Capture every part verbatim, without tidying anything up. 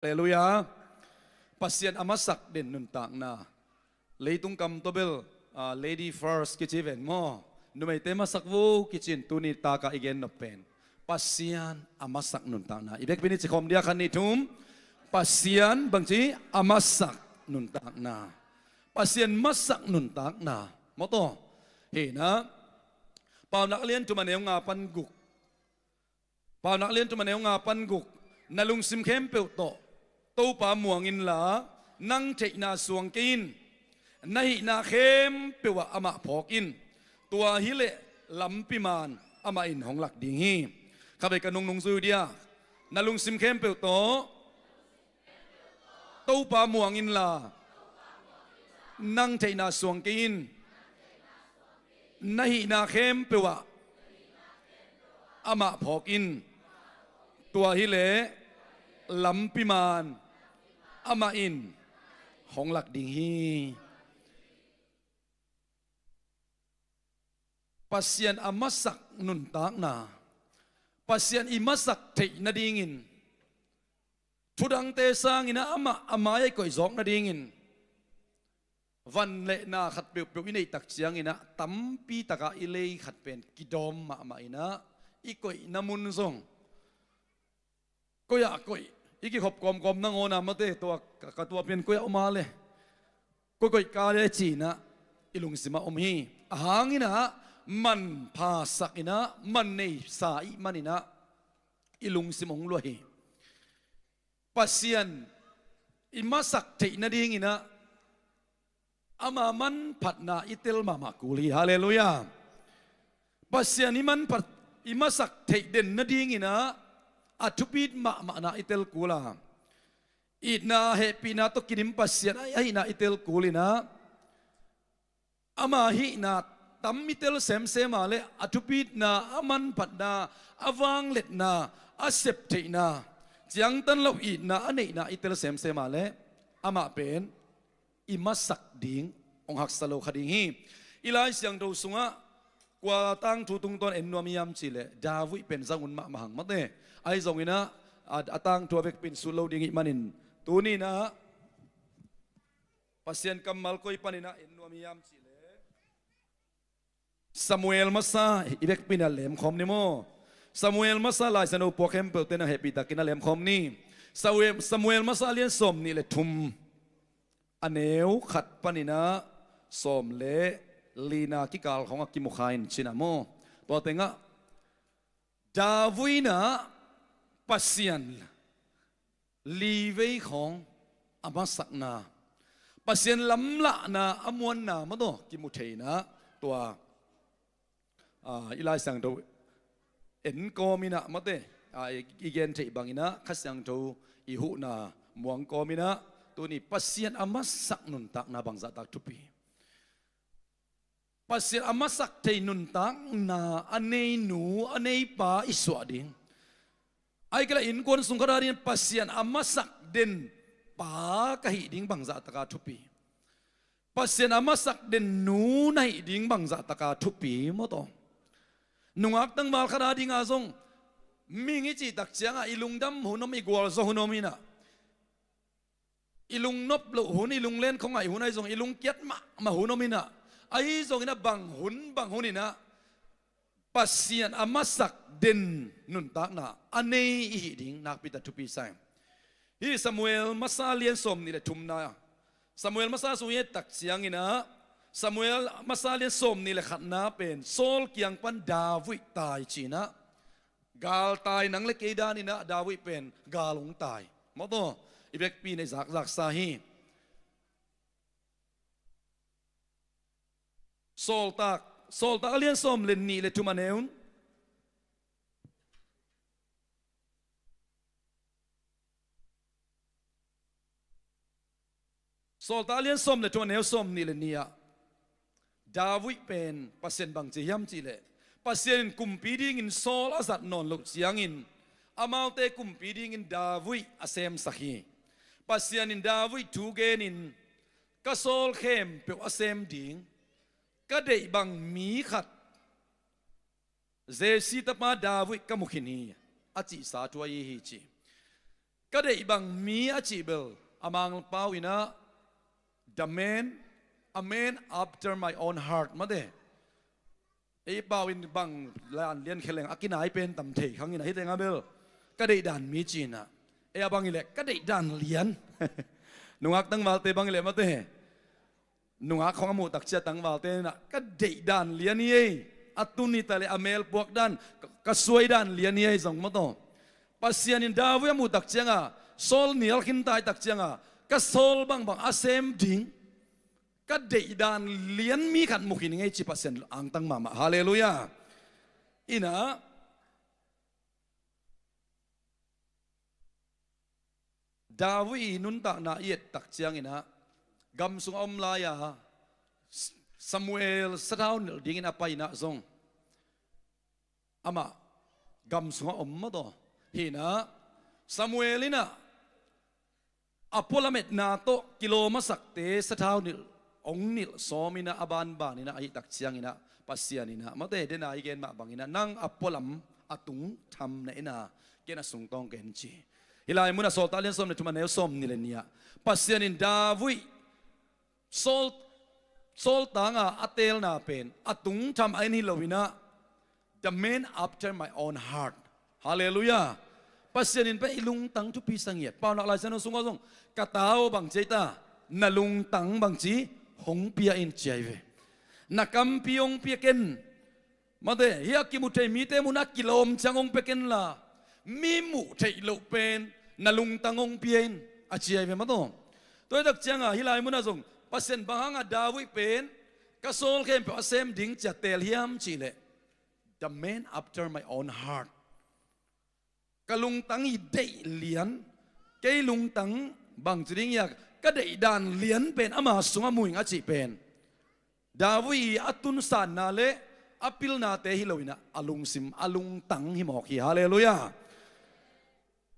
Halleluiah. Pasian a masak den nuntakna. Leitung kam tawh bel, ah, lady first kici ven maw? Numeite masak vo kicin tuni taka i gen nop pen Pasian a masak nuntakna. I vekpi ni ci khawm dia, khat, nih, thum. Pasian bangci a masak nuntakna. Pasian masak nuntakna. Mawtaw. Hina. Paunak lian thum a neu nga pan guk. Paunak lian thum a neu nga pan guk. Na lungsim khempeuh tawh Topa muang inla, nang theihna suang kei in. Na hihna khempeuh ah amah phawk in. Tua hileh lampi man amah in hong lak ding hi. Khavei ka nungnung zui uh dia. Na lungsim khempeuh tawh Topa muang inla, nang theihna suang kei in. Na hihna khempeuh ah amah phawk in. Tua hileh lampi man amah in hong lak ding hi. Pasian a masak nuntakna, Pasian i masak theih nadingin, thudangte sangin ah amah a mai-ah i koihzawk nadingin, van le na khat peuhpeuh i neih tak ciangin ah, tampi takah i lei khat pen kidawm mahmah in ah, i koihna mun zong koi-ah koih, i kikhop kawmkawm nangawn a mate, tua ka, ka tua pen koi-ah om a le, koi koih ka le ci-in ah i lungsim ah om hi. Ahang in ah manpha sak in ah, man neisa i hih manin ah i lungsim hong luah hi. Pasian i masak theih nadingin ah ama manphatna i tel mahmah kul hi. Halleluiah. Pasian i manphat, i masak theih den nadingin ah a thupit mahmahna i tel kul a, itna hehpihna tawh kidim Pasian a, a hihna i tel kul in ah, ama hihna tam i tel semsem a le, a thupitna, a manphatna, a vangliatna, a septheihna, ciangtan lo itna a neihna i tel semsem a le, amah pen i masak ding, hong haksa lo kha ding hi. I Lai Siangtho sungah kua tangthu tungtawn en nuam hiam cih leh, David pen zang hun mahmah hang mate. Ahi zongin ah, a, a tangthu a vekpi in sut lo ding i hih manin, tuni in ah Pasian kammal koi panin ah en nuam hiam cih leh, Samuel masa i vekpi in ah lemkhawm ni maw? Samuel masa Lai Siangtho puak khempeuhte na hehpih takin ah lemkhawm ni. Samuel, Samuel masa lian sawm nih le thum, a neu khat panin ah sawm le lina kikal khawng a kimu kha in cin ah maw? Tua tengah David in ah Pasian li vei khawng a masakna, Pasian lamlahna a muanna mawtaw kimu thei in ah, tua, ah, i Lai Siangtho en kawm in ah mate, ah, i, i gen theih bangin ah Kha Siangtho i huhna muang kawm in ah, tuni Pasian a masak nuntakna bangzahtak thupi. Pasian a masak thei nuntakna a nei nu, a nei pa i suah ding. Ahih kei leh innkuan sung khat a dingin Pasian a masak den pa ka hih ding bangzah taka thupi. Pasian a masak den nu na hih ding bangzah taka thupi mawtaw. Nungak tangval khat a dingah zong, mihing i cih tak ciangah i lungdam hun om, i gualzo hun om in ah, i lungnop loh hun, i lunglen khawng ngaih hun ahi zong, i lungkiat mahmah hun om in ah, ahi zongin ah bang hun bang hun in ah Pasian a masak den nuntakna a nei i hih ding nakpi tak thupi sa hi. Hih Samuel masa lian sawm nih le thumna, Samuel masa sung i et tak ciangin ah, Samuel masa lian sawm nih le khatna pen Saul kiang pan David tai ci-in ah, galtai nang le kei danin ah David pen gal hong tai. Mawtaw, i vekpi in ah i zakzaksa hi. Sawltak, Sawltak a lian sawm le nih le thum a neu. Sawltak a lian sawm le thum a neu sawm nih le nih ah David pen Pasian bang ci hiam cih leh, Pasian in kumpi dingin Saul a zat nawn loh ciangin, amaute kumpi dingin David a semsak hi. Pasian in David thu genin, ka Saul khempeuh a sem ding, ka deih bang mi khat Jesse tapa David ka mu khin hi, a cihsa thu ahi hi ci. Ka deih bang mi a cih bel a Mangpau in ah, the man, a man after my own heart, mate. Ei pau in bang dan lian khe leng a kinai pen tam thei khang in ah, hi teng ah bel ka deih dan mi ci in ah. Ei a bang hi leh ka deih dan lian. Nungak tangvalte bang hi leh, mate, nungak khong a muh tak ciang tangvalte in ah, ka deih dan lian hi ei, a tun hi ta leh a melpuak dan, ka, ka suai dan lian hi ei zong, mate. Pasian in David a muh tak ciang a, Saul nial khin ta hi tak ciang a, ka Saul bangbang a sem ding, ka deih dan lian mi khat mu khin ing ei ci Pasian angtang mahmah. Halleluiah. In ah, David i nuntakna i et tak ciang in ah, gam sung a om lai a, S-, Samuel sathau nilh dingin a pai in ah zong, amah gam sung a om, mate. Hi in ah, Samuel in ah a pualam etna tawh kilawm a sakte sathau nilh, ong nilh sawm in ah, a banban in ah, ahih tak ciang in ah, Pasian in ah, mate, den a i gen mah bang in ah, nang a pualam a tung tham na in ah, ken a sung tawng ken ci. Hih lai mun ah Sawltak lian sawm le thum, a neu sawmnih le nih ah, Pasian in David, Saul, Saul tang a a teelna pen a tung tham a in hi lo in ah, the man after my own heart. Halleluiah. Pasian in pen i lungtang thupi sa ngiat. Paunak Lai Siangtho sungah zong, ka ta aw, bang ci ei ta, na lungtang bang ci hong pia in, ci ahi ve. Na kampi hong pia ken. Mate, hih a kimu thei mite muhna kilawm ciang hong pia ken la, mi muh theih loh pen na lungtang hong pia in, a ci ahi ve, mate. Tua hi tak ciang a, hih lai mun ah zong, Pasian bang hang a David pen ka Saul khempeuh a sem ding ci a teel hiam cih leh, the man after my own heart. Ka lungtang i deih lian, kei lungtang bang ci ding hiam, ka deih dan lian pen ama sungah mu ing a cih pen, David i a tunsanna le a pilnate hi lo in ah, a lungsim, a lungtang hi mawk hi. Halleluiah.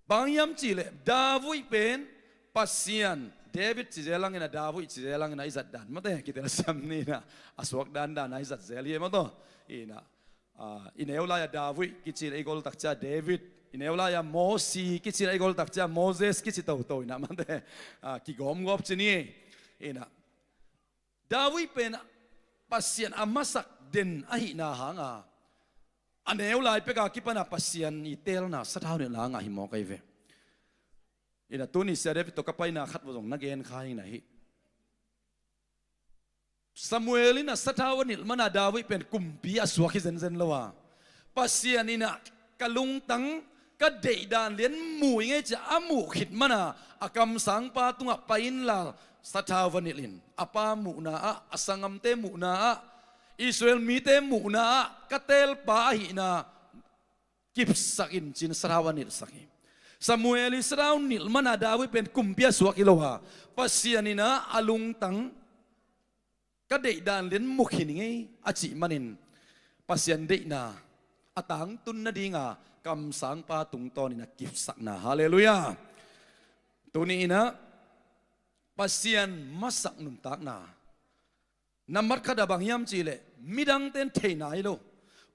Bang hiam cih leh, David pen Pasian, David ci zel hang in ah, David ci zel hang in ah i zat dan, mate, kitel siam ni in ah, a suak dandan a i zat zel hi, mate. In ah, ah, i neu lai a David kici leh i gol tak ciang David, i neu lai a Mosi kici leh i gol tak ciang Moses kici toto in ah, mate, ah, kigawmgawp ci ni. In ah, David pen Pasian a masak den ahihna hang a, a neu lai pek a kipan a Pasian i teelna sathau nilhna ngah hi mawk ahi ve. In ah, tuni sia David tawh ka paina khat va zong na gen kha ing, na hi. Samuel in ah sathau a nilh man a David pen kumpi a suak hi zenzen lo a, Pasian in ah ka lungtang, ka deih dan lian mu ing ei ci a, a muh khit man a, a kamsangpa tungah pai in la, sathau va nilh in, a pa muhna ah, a sanggamte muhna ah, Israel mite muhna ah ka teelpa ahihna kipsak in, ci in sathau a nilhsak hi. Samuel i sathau nilh man a David pen kumpi a suak hi lo a, Pasian in ah a lungtang, ka deih dan lian mu khin ing ei a cih manin, Pasian deihna a tangtun nading a kamsangpa tungtawn in a kipsakna. Halleluiah. Tuni in ah Pasian masak nuntakna, nambat khat ah bang hiam cih leh, midangte in thei nai lo,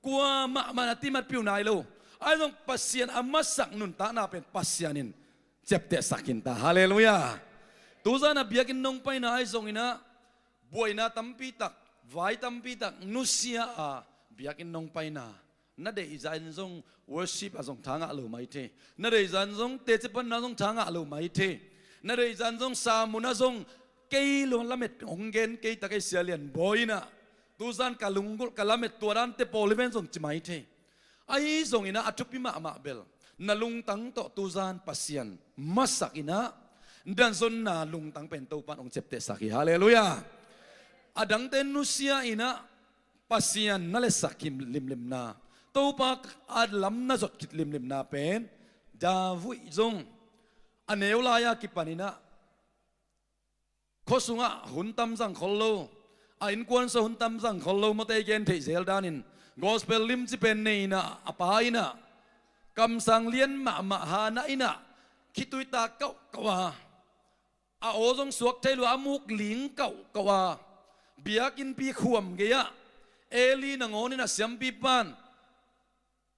kuamah mah in a timatpih uh nai lo. Ahi zong Pasian a masak nuntakna pen Pasian in ciaptehsak khin ta. Halleluiah. Tuzan a biakinn nong paina ahi zong in ah, buaina tampi tak, vai tampi tak nusia a biakinn nong paina, na deih zah in zong worship ah zong tha ngah lo maithei, na deih zah in zong teci panna zong tha ngah lo maithei, na deih zah in zong sermon ah zong kei lo lamet hong gen kei ta, kei Sia Lian Bawi in ah, tuzan ka lunggulh ka lamet tua dante pawl hi ven zong ci maithei. Ahi zong in ah, a thupi mahmah bel, na lungtang tawh tuzan Pasian masak in ah, na zonna lungtang pen Topa in hong ciaptehsak hi. Halleluiah. A dangte nusia in ah, Pasian na letsak khit limlimna, Topa a lam na zot khit limlimna pen, David zong a neu lai a kipan in ah, khua sungah hun tam zang khol lo, a innkuan sungah hun tam zang khol lo, mate, i gen theih zel danin, gospel limci pen nei in ah, a pa in ah, kamsang lian mahmah Hannah in ah, khitui ta kauhkauh a, a aw zong suak thei lo a, a muk ling kauhkauh a, biakinnpi khuam gei ah, Eli nangawn in ah siampipa'n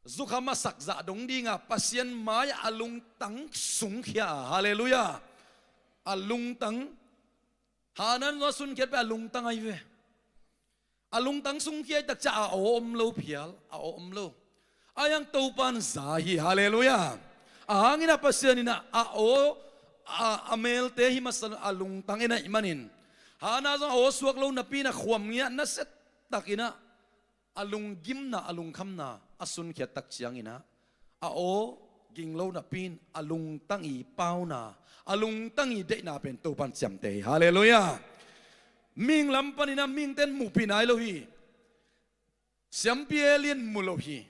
Zukham a sak zah dong dinga Pasian mai-ah a lungtang sungkhia a, halleluiah. A lungtang, Hannah in zong a sunkhiat pen a lungtang ahi ve. A lungtang sungkhia i takciang a aw om lo phial, a aw om lo. A hiang Topa in za hi, halleluiah. A hang inah Pasian inah a aw, a, a melte hi masa a lungtang en ahih manin, Hannah zong a aw suak lo napi inah khuam ngiah nasia tak inah a lunggimna, a lungkhamna a sunkhiat takciang inah a aw ging lo napi in a lungtang i pauna, a lungtang i deihna pen Topa in ciamteh hi, halleluiah. Mihing lam panin ah mihingte in muhpih nai lo hi. Siampi Eli in mu lo hi.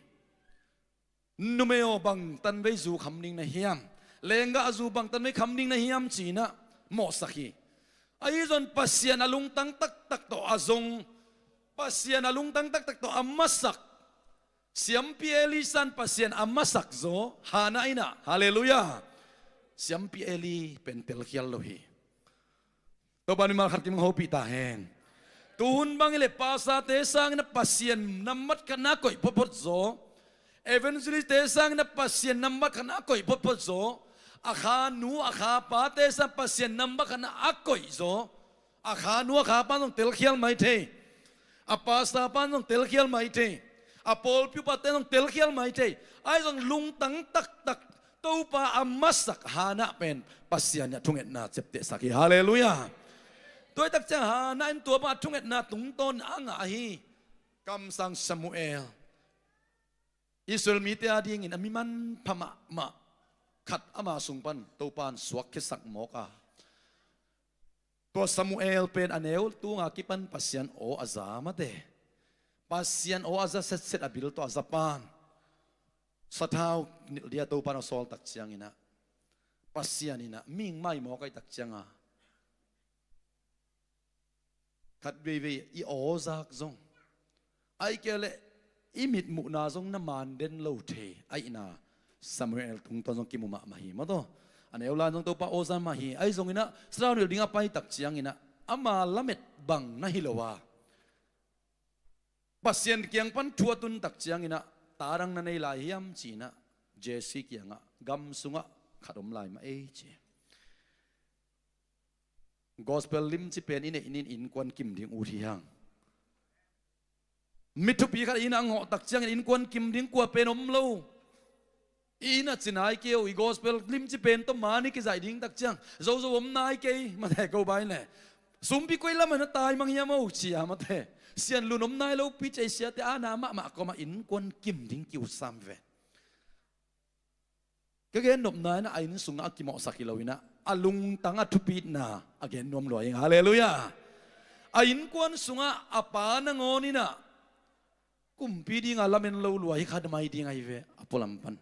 Numei aw, bangtan vei zu kham ding na hiam? Lenggah a zu bangtan vei kham ding na hiam, ci-in ah mawhsak hi. Ahi zong Pasian a lungtang taktak tawh a zong, Pasian a lungtang taktak tawh a masak Siampi Elisha in Pasian a masak zaw Hannah inah, halleluiah, Siampi Eli pen telkhial lo hi. Topa in mimal khat kim hong hopih ta hen. Tuhun bang hileh pastorte sangin ah Pasian nambat khatna a koih photphot zaw, evangelistte sangin ah Pasian nambat khatna a koih photphot zaw, a khanu a khapate sang Pasian nambat khatna a koih zaw, a khanu a khapa zong telkhial mai thei. A pastor pa zong telkhial mai thei. A pawlpi upaten zong telkhial mai thei. Ahi zong lungtang taktak Topa a masak Hannah pen Pasian in ah thungetna ciaptehsak hi, halleluiah. Tua hi takciang Hannah in tua bang a thungetna tungtawn a ngah ahi kamsang Samuel, Israel mite adingin a mi manpha mahmah khat ama sung pan Topa in suakkhiasak mawk a. Tua Samuel pen a neu tunga kipan Pasian aw a za mate. Pasian aw a za setset a bil tawh a za pan sathau nilh dia Topa in a sawl takciang inah, Pasian inah mihing mai mawk ahih takciang a, khat veivei i aw zak zong, ahih kei leh i mitmuhna zong na man den lo thei ahihna Samuel tungtawn zong kimu mahmah hi maw taw. A neu lai-in zong Topa aw za mah hi. Ahi zong inah sathau nilh ding a pai takciang inah ama lamet bang na hi lo a, Pasian kiang pan thu a tun takciang inah, ta dang na nei lai hiam, ci-in ah Jesse kiangah, gam sungah khat om lai mah ei, ci. Gospel limci pen i neih ni-in innkuan kim ding ut hi hang. Mi thupi khat inn ah a ngawh takciangin innkuan kim ding kua pen om lo. I inn ah ci nai kei o, i gospel limci pen tawh man i kizaih ding takciang zozo om nai kei, mate, ko bai leh. Sumpi koi lamah na taimang hiam o, ci a, mate. Sian lun om nai lopi ci a, i siate ana mahmah kawmah innkuan kim ding ki-ut sam ve. Ka gen nopna inah a inn sungah a kimawhsak hi lo inah, a lungtang a thupitna a gen nuam lua ing. Halleluiah. A innkuan sungah a pa nangawn inah kumpi dinga lamen lo lua hi kha mai ding ahi ve, a pualam pan.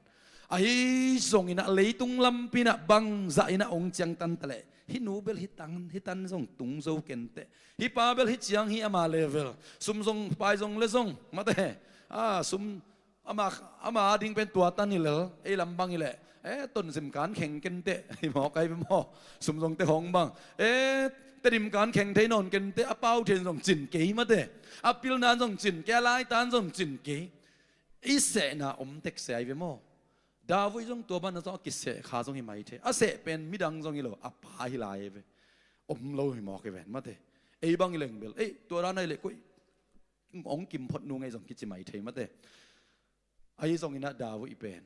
Ahi zong inah leitung lampi inah bangzah inah hong ciangtan taleh, hih nu bel hih tan, hih tan zong tung zo kenteh, hih pa bel hih ciang hi ama level, sum zong pai zong le zong, mate. A sum ama, ama ading pen tua tan hi lel, ei lam bang hi leh, e, Tonzem kan kheng kenteh, hi maw, kai maw, sum zong te hong bang, e, Tedim kan kheng thei nawn kenteh, a pau thei zong cin kei, mate. A pilna zong cin kei, a laitan zong cin kei. I sehna om tek se ahi ve maw. David zong tua banah zong a kiseh kha zong hi mai thei. A seh pen midang zong hi lo, a pa hi lai ve. Om lo hi mawk hi ven, mate. Ei bang hi leng bel, ei, tua dan ahi leh koi hong kim phot nung ei zong kici mai thei, mate. Ahi zong inah David pen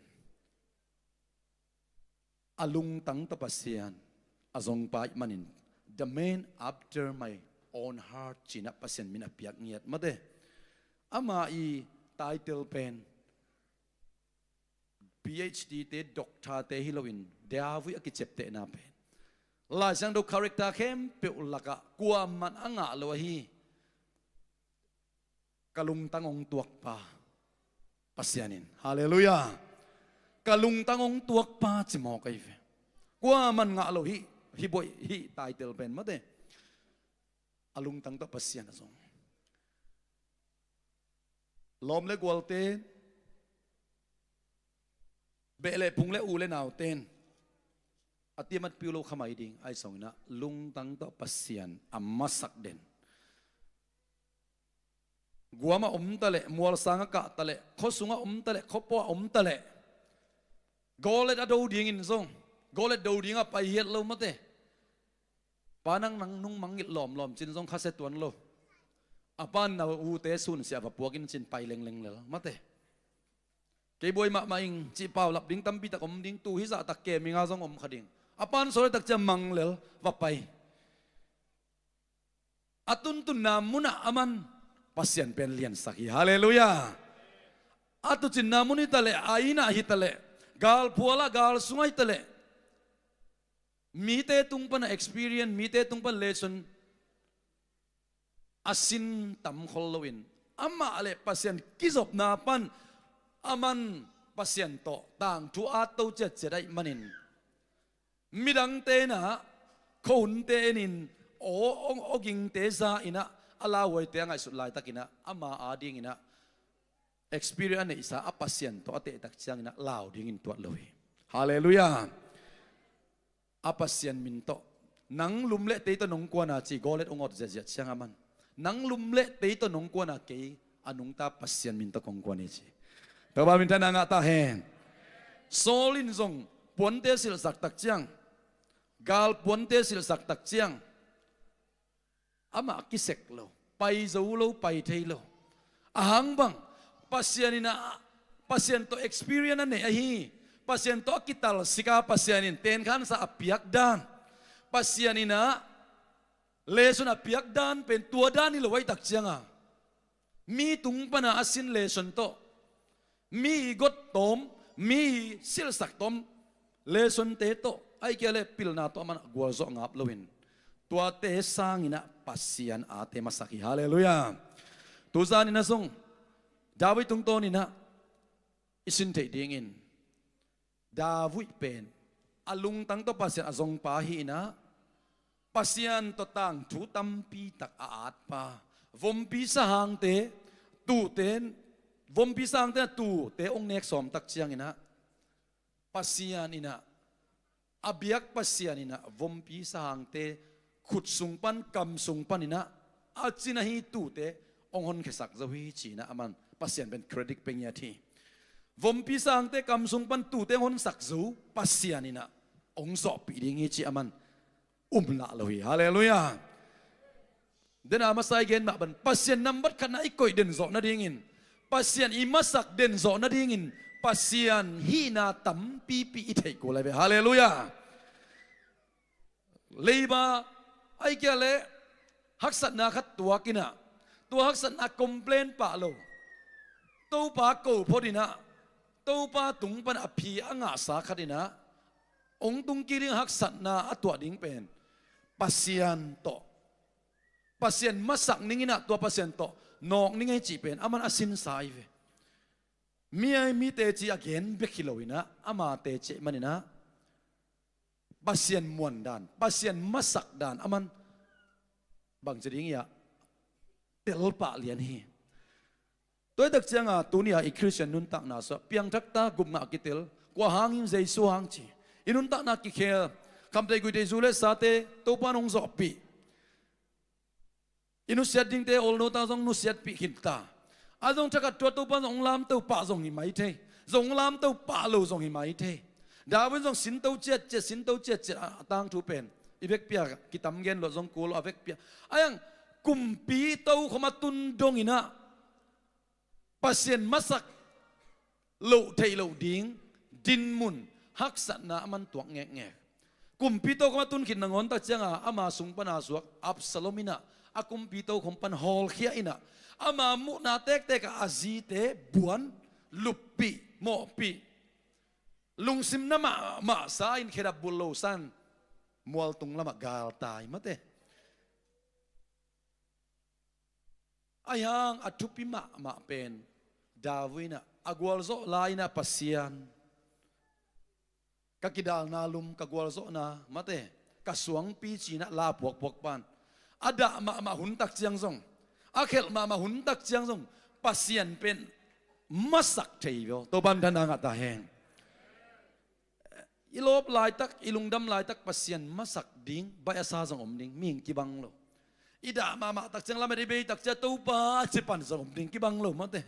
a lungtang tawh Pasian a zongpa ahih manin, "The man after my own heart," ci-in ah Pasian min a piak ngiat, mate. Ama i title pen PhD te, doctor te hi loin, David a kiciaptehna pen Lai Siangtho character khempeuh lakah kuaman a ngah lo ahi. Ka lungtang hong tuakpa Pasian in. Halleluiah. Ka lungtang hong tuakpa ci mawk ahi ve. Kuaman ngah lo hih, hih buaih, hih title pen, mate. A lungtang tawh Pasian a zong. Lawm le gualte, beh le phung le u le nauten a tiamat piu lo kha mai ding, ahi zong inah lungtang tawh Pasian a masak den. Guam a om ta leh, mualsang a kah ta leh, khua sung a om ta leh, khua pua a om ta leh, Goliat a do dingin zong, Goliat do ding a pai hiat lo mate. Pa nang nang nung mangngilh lawmlawm cin zong khasia tuan lo. A pan na ute sunsia va puakin cin pai lengleng lel mate. Kei buai mahmah ing cih paulap ding tampi tak om ding, tu hizah tak kem inga zong om kha ding. A pan sawl tak cia mang lel va pai. A tuntunna munah aman Pasian pen liansak hi. Halleluiah. A tucinna mun hi ta leh, a innah hi ta leh, galphualah gal sungah hi ta leh, mite tung pana experience, mite tung pana lesson a sin tam khol loin, amah le Pasian kizopna pan aman Pasian tawh tangthu a to ciatciat ahih manin, midangte inah khuahunte enin, aw, aw, awgingte za inah, a lauhuaite a ngaihsut laitakinah ama adinginah experience a neihsa a Pasian tawh a tehtak cianginah lau dingin tuat lo hi. Halleluiah. A Pasian min tawh nang lum le tei tawh nong kuana ci Goliat ong awt ziahziah ciang aman, nang lum le tei tawh nong kuana kei a nungta Pasian min tawh kong kuan hi ci. Topa minthanna ngah ta hen. Saul in zong puante silhsak tak ciang, gal puante silhsak tak ciang, amah kisek lo, pai zo lo, pai thei lo. Ahang bang, Pasian inah, Pasian tawh experience a nei ahi, Pasian tawh a kitalsika Pasian in tenkhansa a piak dan, Pasian inah lesson a piak dan pen tua dan hi lo ahih tak cianga, mi tung pana a sin lesson tawh, mi i gottawm, mi i silhsak tawm lessonte tawh, ahih kei leh pilna tawh aman a gualzawh ngap loin, tuate sanginah Pasian ate masak hi. Halleluiah. Tuzaninah zong David tungtawninah i sin theih dingin, David pen a lungtang tawh Pasian a zongpa hi inah, Pasian tawh tangthu tampi tak a atpa, vompi sahangte, tuute, vompi sahangte a tuute ong nek sawm tak cianginah, Pasian inah, a biak Pasian inah vompi sahangte khut sung pan, kam sung paninah a cina hi tuute ong honkhiasak zo hi cinah aman Pasian pen credit pe ngiat hi. Vompi sangte kam sung pan tuute ong honsak zo Pasian inah ong zawhpih ding hi ci aman um lah lo hi. Halleluiah. Dena masa i gen mah ban Pasian nambat khatna i koih den zawh nadingin, Pasian i masak den zawh nadingin, Pasian hihna tampipi i theih kul lai ve. Halleluiah. Leiba, ahih kei leh haksatna khat tuakinah, tua haksatna complain pah lo, Topa ko photinah, Topa tung pan a phi a ngahsa khatinah ong tungkik ding haksatna a tuah ding pen Pasian tawh, Pasian masak ninginah tua Pasian tawh nawk ning ei cih pen aman a sinsa ahi ve. Mi ai mite ci a gen bek hi loinah amate cih maninah Pasian muandan, Pasian masakdan aman bangci ding iah telpah lian hi. Tuaitak cianga tunia i Khristian nuntakna suah piangthakta gupngah kitel, kua hangin Jesu hang ci i nuntakna kikhel, khamtei guitei zu le sate Topa nong zawhpih. I nusiat dingte olnota zong nusiatpih khinta. A zong thakhat tua Topa zong lamto pah zong hi mai thei. Zong lamto pah lo zong hi mai thei. David zong sinto ciatciat, sinto ciatciat a tangthu pen i vekpia kitam gen lo zong kul lo a vekpia. Ayang kumpi tokhom a tun donginah Pasian masak loh theih loh ding dinmun haksatna a man tuak ngekngek. Kumpi tokhom a tun khit nangawn tak cianga ama sung pana zuak Absalom inah a kumpi tokhom pan hawlkhia inah ama muhna tektek ah a zite buan, luppih, mawhpih, lungsim na mahmah sa in khedap bulh lo san mualtung lamah galtai mate. Ahi hang a thupi mahmah pen David inah a gualzawh lai inah Pasian, ka kidalna lum, ka gualzawhna mate, ka suangpi cinah la puakpuak pan a dah mahmah hun tak ciang zong, a khelh mahmah hun tak ciang zong Pasian pen masak thei vio. Topa minthanna ngah ta hen. I lawp laitak, i lungdam laitak Pasian masak ding baih a sa zong om ding, mihing kibang lo. I dah mahmah takciang, lamet i bei takciang Topa a ci pan zong om ding kibang lo mate.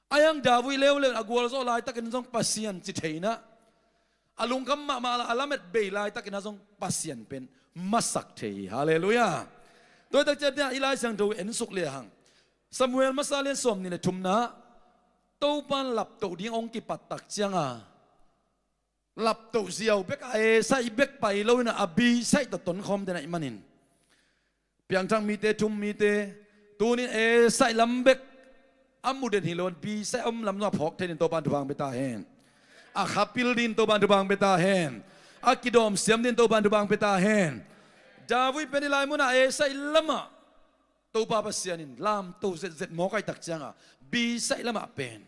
A hiang David leuleu a gualzawh laitakin zong Pasian ci thei inah, a lungkham mahmah la a lamet bei laitakin ah zong Pasian pen masak thei hi. Halleluiah. Tua hi takciang i Lai Siangtho en suk lehang, Samuel masa lian sawm nih le thumna, Topa in laptoh ding hong kipat takcianga, laptoh ziau bek a, A saih bek pai lo inah a B saih tawh tonkhawm den ahih manin, piangthak mite, thum mite, tunin A saih lam bek a mu den hi lo in, B saih a om lam zong a phawk thei dingin Topa in thupha hong pia ta hen. A khapil dingin Topa in thupha hong pia ta hen. A kidawm siam dingin Topa in thupha hong pia ta hen. David pen i lai munah A saih lamah Topa Pasian in lamto zetzet mawk ahih takcianga, B saih lamah pen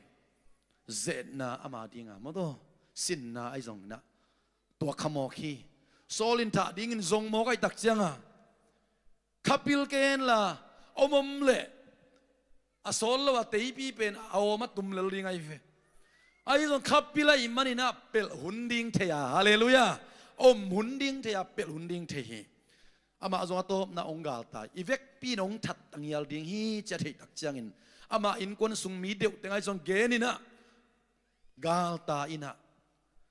zetna ama dinga maw taw, sinna ahi zong inah tua kha mawk hi. Saul in thah dingin zong mawk ahih takcianga, khapil kei henla, om om leh a sawl lo a teipi pen a awm a tum lel ding ahi ve. Ahi zong khapil ahih manin ah pelh hun ding thei a, halleluiah, om hun ding thei a, pelh hun ding thei hi. Amah zong a tawpna hong galtai, i vekpi in hong that a ngial ding hi ci a theih takciangin, amah innkuan sung mi deuh teng ahi zong gen inah galtai inah,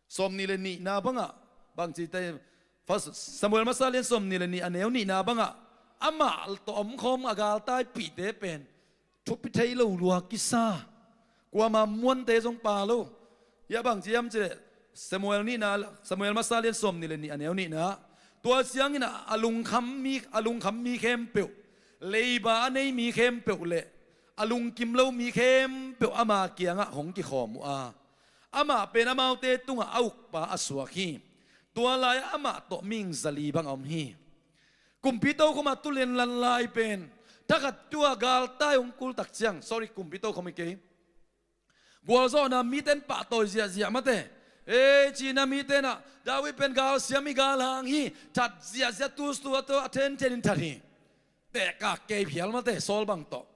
sawm nih le nihna bangah, bangci te, First Samuel masa lian sawm nih le nih a neu nihna bangah, amah tawh omkhawm a galtaipihte pen thupi thei lo lua kisa, kuama muante zong pha lo. Hiah bangci hiam cileh, Samuel nihna, Samuel masa lian sawm nih le nih a neu nihna, tua ciangin a, a lungkham mi, a lungkham mi khempeuh, leiba a nei mi khempeuh le a lungkim lo mi khempeuh ama kiangah hong kikhawm uh a, amah pen amaute tungah a ukpa a suak hi. Tua lai-ah amah tawh mihing zali bang a om hi. Kumpi tokhom ah tulian lan lai pen, thakhat thu-a galtai hong kul takciang, sorry, kumpi tokhom hi kei, gualzawhna mite in pahtawi ziahziah mate. Ei, cina mite inah, David pen galsiam hi, galhang hi, that ziahziah, tustu a tawh a thenthenin that hi. Tehkak kei phial mate, Saul bang tawh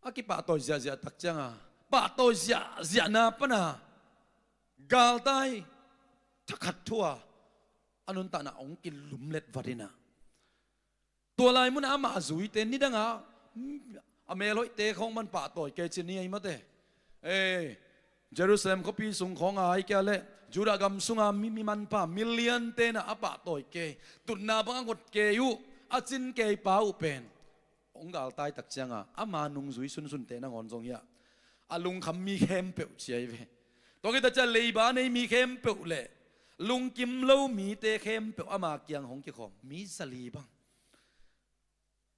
a kipahtawi ziahziah takcianga, pahtawi ziahziahna pana galtai thakhat thu-a a nuntakna hong kilumlet vat inah, tua lai munah amah a zuite nidanga a melhoihte khawng man pahtawi kei ci ni ahi mate. Ei, Jerusalem khuapi sung khawng a, ahih kei leh Judah gam sunga mi, mi manpha million-te inah a pahtawi kei, tutna bang a ngot kei uh, a cin kei pa uh pen hong galtai takcianga, ama nungzui sunsunte nangawn zong hiah a lungkham mi khempeuh ci ahi ve. Tua khit takciang leiba a nei mi khempeuh le lungkim lo mite khempeuh ama kiang hong kikhawm, mi zali bang.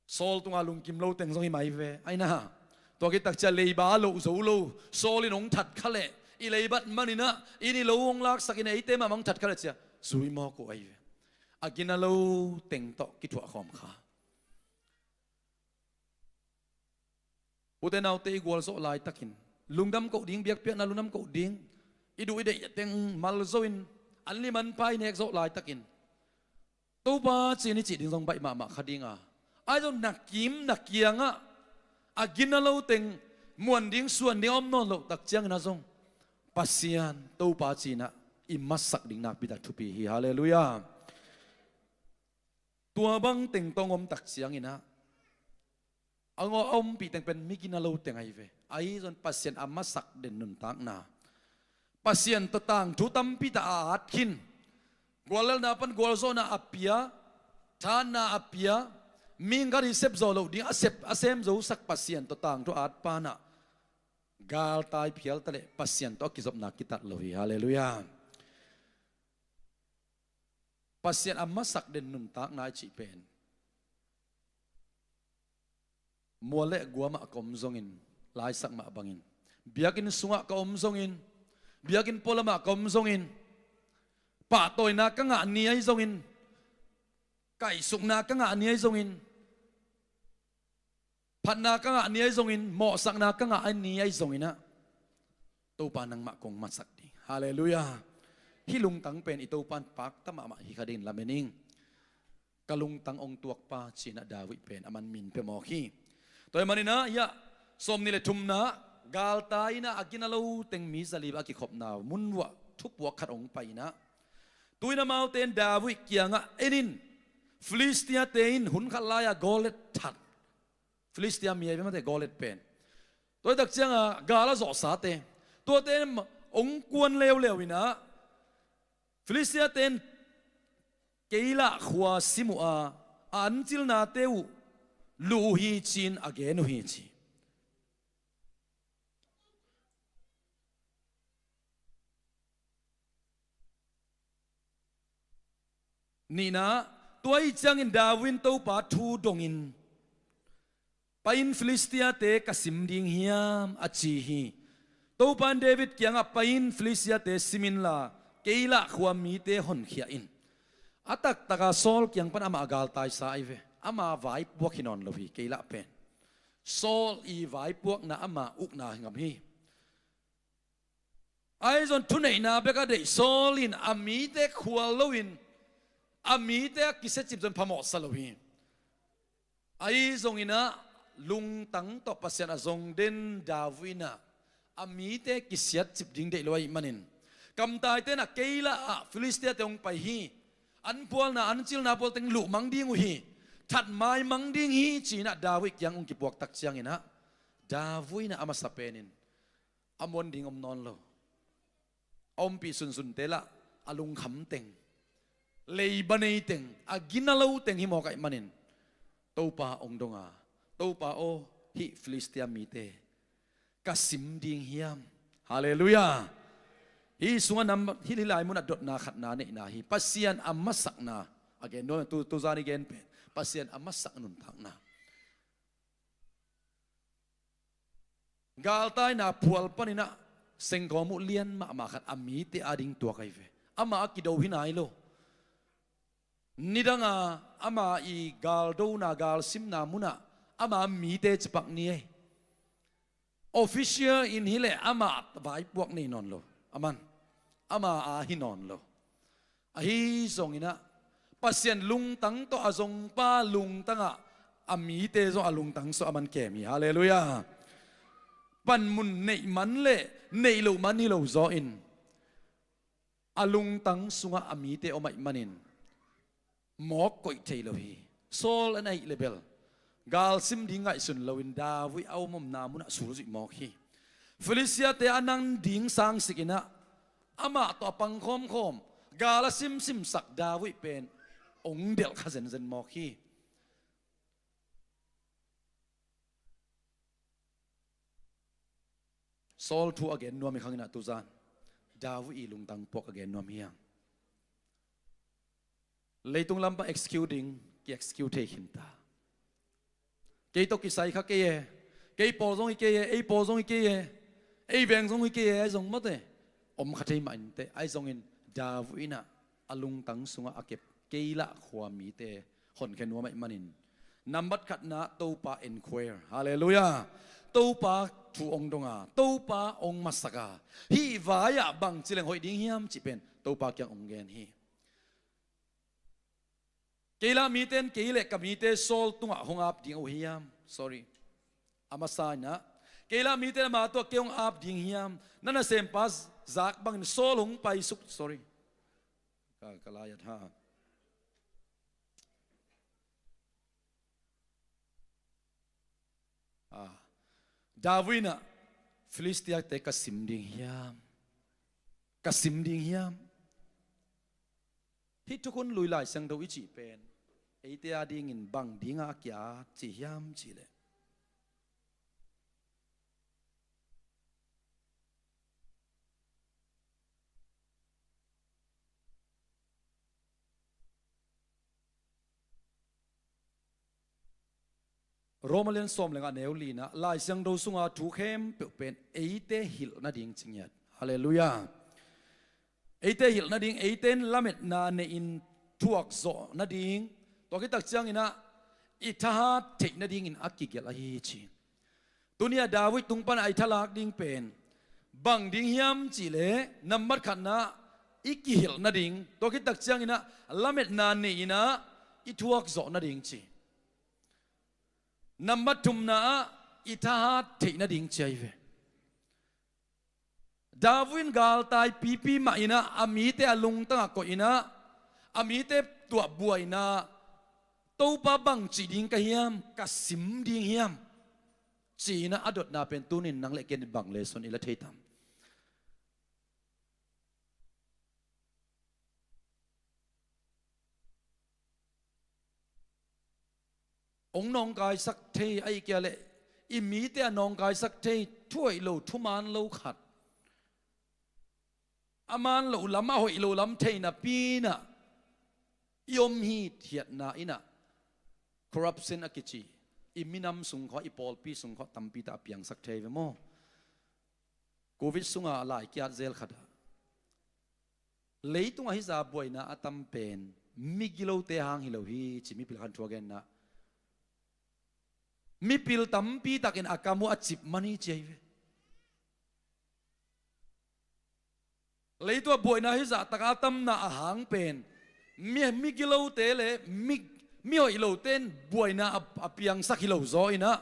Saul tunga lungkim lo teng zong hi mai ve, aina. Tua khit takciang leiba a loh zo lo Saul in hong that kha leh, i leibat man inah, inn i lo hong laksak inah, eite mahmah hong that kha leh cia zui mawk uh ahi ve. A gina lo teng tawh kithuah khawm kha. Ute naute, i gualzawh laitakin, lungdam koh ding, biakpiakna lungdam koh ding, i duh i deih teng malzo in, an limanpa i nek zawh laitakin, Topa ci-in i cih ding zong baih mahmah kha ding a, ahi zong na kim na kiangah a gina lo teng, muan ding suan ding a om nawn loh takciangin ah zong Pasian Topa ci-in ah i masak ding nakpi tak thupi hi. Halleluiah. Tua bang teng tawh om takciangin ah a ngawh a ompih teng pen mi gina lo teng ahi ve. Ahi zong Pasian a masak den nuntakna, Pasian tawh tangthu tampi tak a at khin, guallelhna pan gualzawhna a pia, thahatna a pia, mihing khat i sep zawh loh ding a sep, a sem zosak Pasian tawh tangthu a at pa in ah galtai phial ta leh Pasian tawh a kizopna kitat lo hi. Halleluiah. Pasian a masak den nuntakna i cih pen, mual le guam ah ka om zongin, laisak mah bangin, biakinn sungah ka om zongin, biakinn pualam ah ka om zongin, pahtawina ka ngah ni ahi zongin, kaihsukna ka ngah ni ahi zongin, phatna ka ngah ni ahi zongin, mawhsakna ka ngah ni ahi zongin ah, Topa, nangmah kong masak ding. Halleluiah. Hih lungtang pen i Topa in pakta mahmah hi kha dingin lamen ing. Ka lungtang hong tuakpa ci-in ah David pen aman min pia mawk hi. Tua ahih manin ah hiah sawmnih le thumna, galtai in ah a gina lo teng mi zali bang a kikhopna mun uah thupuak khat hong pai in ah, tu-in amaute in David kiangah, en in, Filistia-te in hun khat lai-a Goliat that, Filistia mi ahi ve mate Goliat pen, tua hi tak cianga gal a zawhsate, tuate in hong kuan leuleu inah Filistia-te in Keilah khua sim uh a, a ancilnate uh luh uh hi ci-in a gen uh hi ci. Nihna, tua ahih ciangin David in Topa thu dongin, "Pai-in Filistia-te ka sim ding hiam?" a ci hi. Topa in David kiangah, "Pai-in Filistia-te sim inla, Keilah khua mite honkhia in." A taktaka Saul kiang pan amah galtaisa ahi ve. Ama vaipuak hi nawn lo hi, Keilah pen. Saul i vaipuakna ama ukna hi ngam hi. Ahi zong thuneihna bek a deih Saul in a mite khual loin, a mite a kisiatcip zong phamawhsa lo hi. Ahi zonginah lungtang tawh Pasian a zong den David inah a mite kisiatcip ding deih lo ahih manin, kamtaite inah Keilah ah Filistia-te hong pai hi. An phualna, an cilna phual teng luhmang ding uh hi. That maimang ding hi ci-inah David kiang hong kipuak tak cianginah David inah a masa penin a muan ding om nawn lo. A ompih sunsunte lah a lungkham teng, leiba nei teng, a gina lo teng hi mawk ahih manin Topa hong donga, "Topa aw, hih Filistia mite ka sim ding hiam?" Halleluiah. Hih sungah nam, hih, hih lai munah dotna khatna neihna hi. Pasian a masakna a gen nuam, tu, tuzan i gen pen Pasian a masak nuntakna. Galtaina phual paninah sengkawm uh lian mahmah khat a mite ading tuak ahi ve. Amah a kido hi nai lo. Nidanga ama i galdona, galsimna munah ama mite cipak ni ei. Official in hileh amah vaipuak nei nawn lo. Aman ama a hi nawn lo. Ahi zonginah Pasian lungtang tawh a zongpa lungtangah a mite zong a lungtang sawh a man kem hi. Halleluiah. Panmun neih man le neih loh man hi lo zaw in a lungtang sungah a mite om ahih manin mawk koih thei lo hi. Saul a na hih le bel galsim ding ngaihsun loin David a om omna munah sulzuih mawk hi. Filistia-te a nang ding sangsikinah amah tawh a pangkhawmkhawm, gal a simsimsak David pen hong delh kha zenzen mawk hi. Saul thu a gen nuam i khanginah tuzan David i lungtang puak a gen nuam hi hang. Leitung lampa execute ding ki-execute thei khinta. Kei tawh kisai kha kei e, kei pawl zong hi kei e, ei pawl zong hi kei e, ei veng zong hi kei e, ahi zong mawte om kha thei mah inteh. Ahi zongin David inah a lungtang sungah a kep Keilah khua mite honkhia nuam ahih manin, nambat khatna Topa enquire. Halleluiah. Topa thu hong donga, Topa hong masaka, hih vai-ah bangci leng hoih ding hiam cih pen Topa kiang hong gen hi. Keilah mite in kei le ka mite Saul tungah hong ap ding uh hiam? Sorry. A masa inah Keilah mite in ama tungah kei hong ap ding hiam? Na nasempa zak bangin Saul hong paisuk. Sorry. Ka, ka lai-at ha. Ah, David inah Filistia-te ka sim ding hiam? Ka sim ding hiam? Hih thukhun lui Lai Siangtho i cih pen eite adingin bang dinga a ki-at cih hiam cihleh, Roma lian sawm le nga neu lina, Lai Siangtho sunga thu khempeuh pen eite hilh nading ci ngiat. Halleluiah. Eite hilh nading, eite in lametna neihin thuak zawh nading, tua khit tak cianginah i thahat theih nadingin a kigelh ahi ci. Tuni-a David tung pana i thalak ding pen bang ding hiam cihleh, nambat khatna i kihilh nading, tua khit tak cianginah lametna neihinah i thuak zawh nading ci. Nambat thumna ah i thahat theih nading ci ahi ve. David in galtai pipi mah inah a mite a lungtangah koihinah a mite tuah buaina Topa bang ci ding ka hiam, ka sim ding hiam, ci-in a dotna pen tunin nang le ken bang le sun i la thei tam? Hong nawngkaisak thei, ahih kei leh i mite a nawngkaisak thei, thuhoih lo, thuman lo khat, a man loh lam, a hoih loh lam thei napi-in ah i om hi. Hiatna in ah corruption a kici i minam sung khawng, i pawlpi sung khawng tampi tak a piangsak thei ve maw? Covid sungah a lai kiat zel khat ah, leitungah hih zah buaina a tam pen migilote hang hi lo hi, ci mipil khat in thu a gen in ah, mipil tampi takin a kam uh a cip man hi, ci ahi ve. Leitungah buaina hih zah tak a tamna a hang pen mi, migilote le mi, mihoih lote in buaina a, a piangsak hi lo zaw in ah,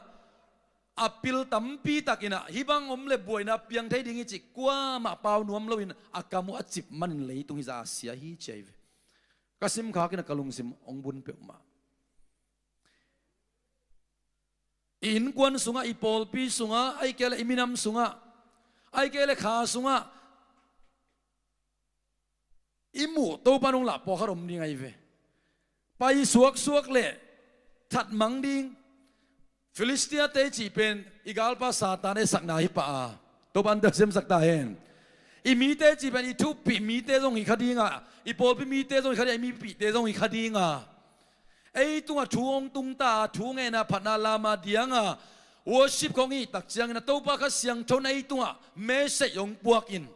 a pil tampi takin ah hih bang om le buaina piang thei ding hi cih kuamah pau nuam loin a kam uh a cip manin leitung hih zah a sia hi, ci ahi ve. Ka sim khak in ah ka lungsim hong bun peuhmah. I innkuan sungah, i pawlpi sungah, ahih kei leh i minam sungah, ahih kei leh kha sungah i muh Topa in hong lah pawlkhat om ding ahi ve. Pai suaksuak le that mang ding. Filistia-te cih pen i galpa Satan e sakna hi pah a, Topa in tel siamsak ta hen. I mite cih pen i thupih mite zong hi kha ding a, i pawlpi mite zong hi kha ding a, i mipihte zong hi kha ding a, ei tungah thu hong tung ta a, thu ngetna, phatna, lamna diang a, worship khawng i hih tak ciangin a Topa Kha Siangtho in ei tungah message hong puak in,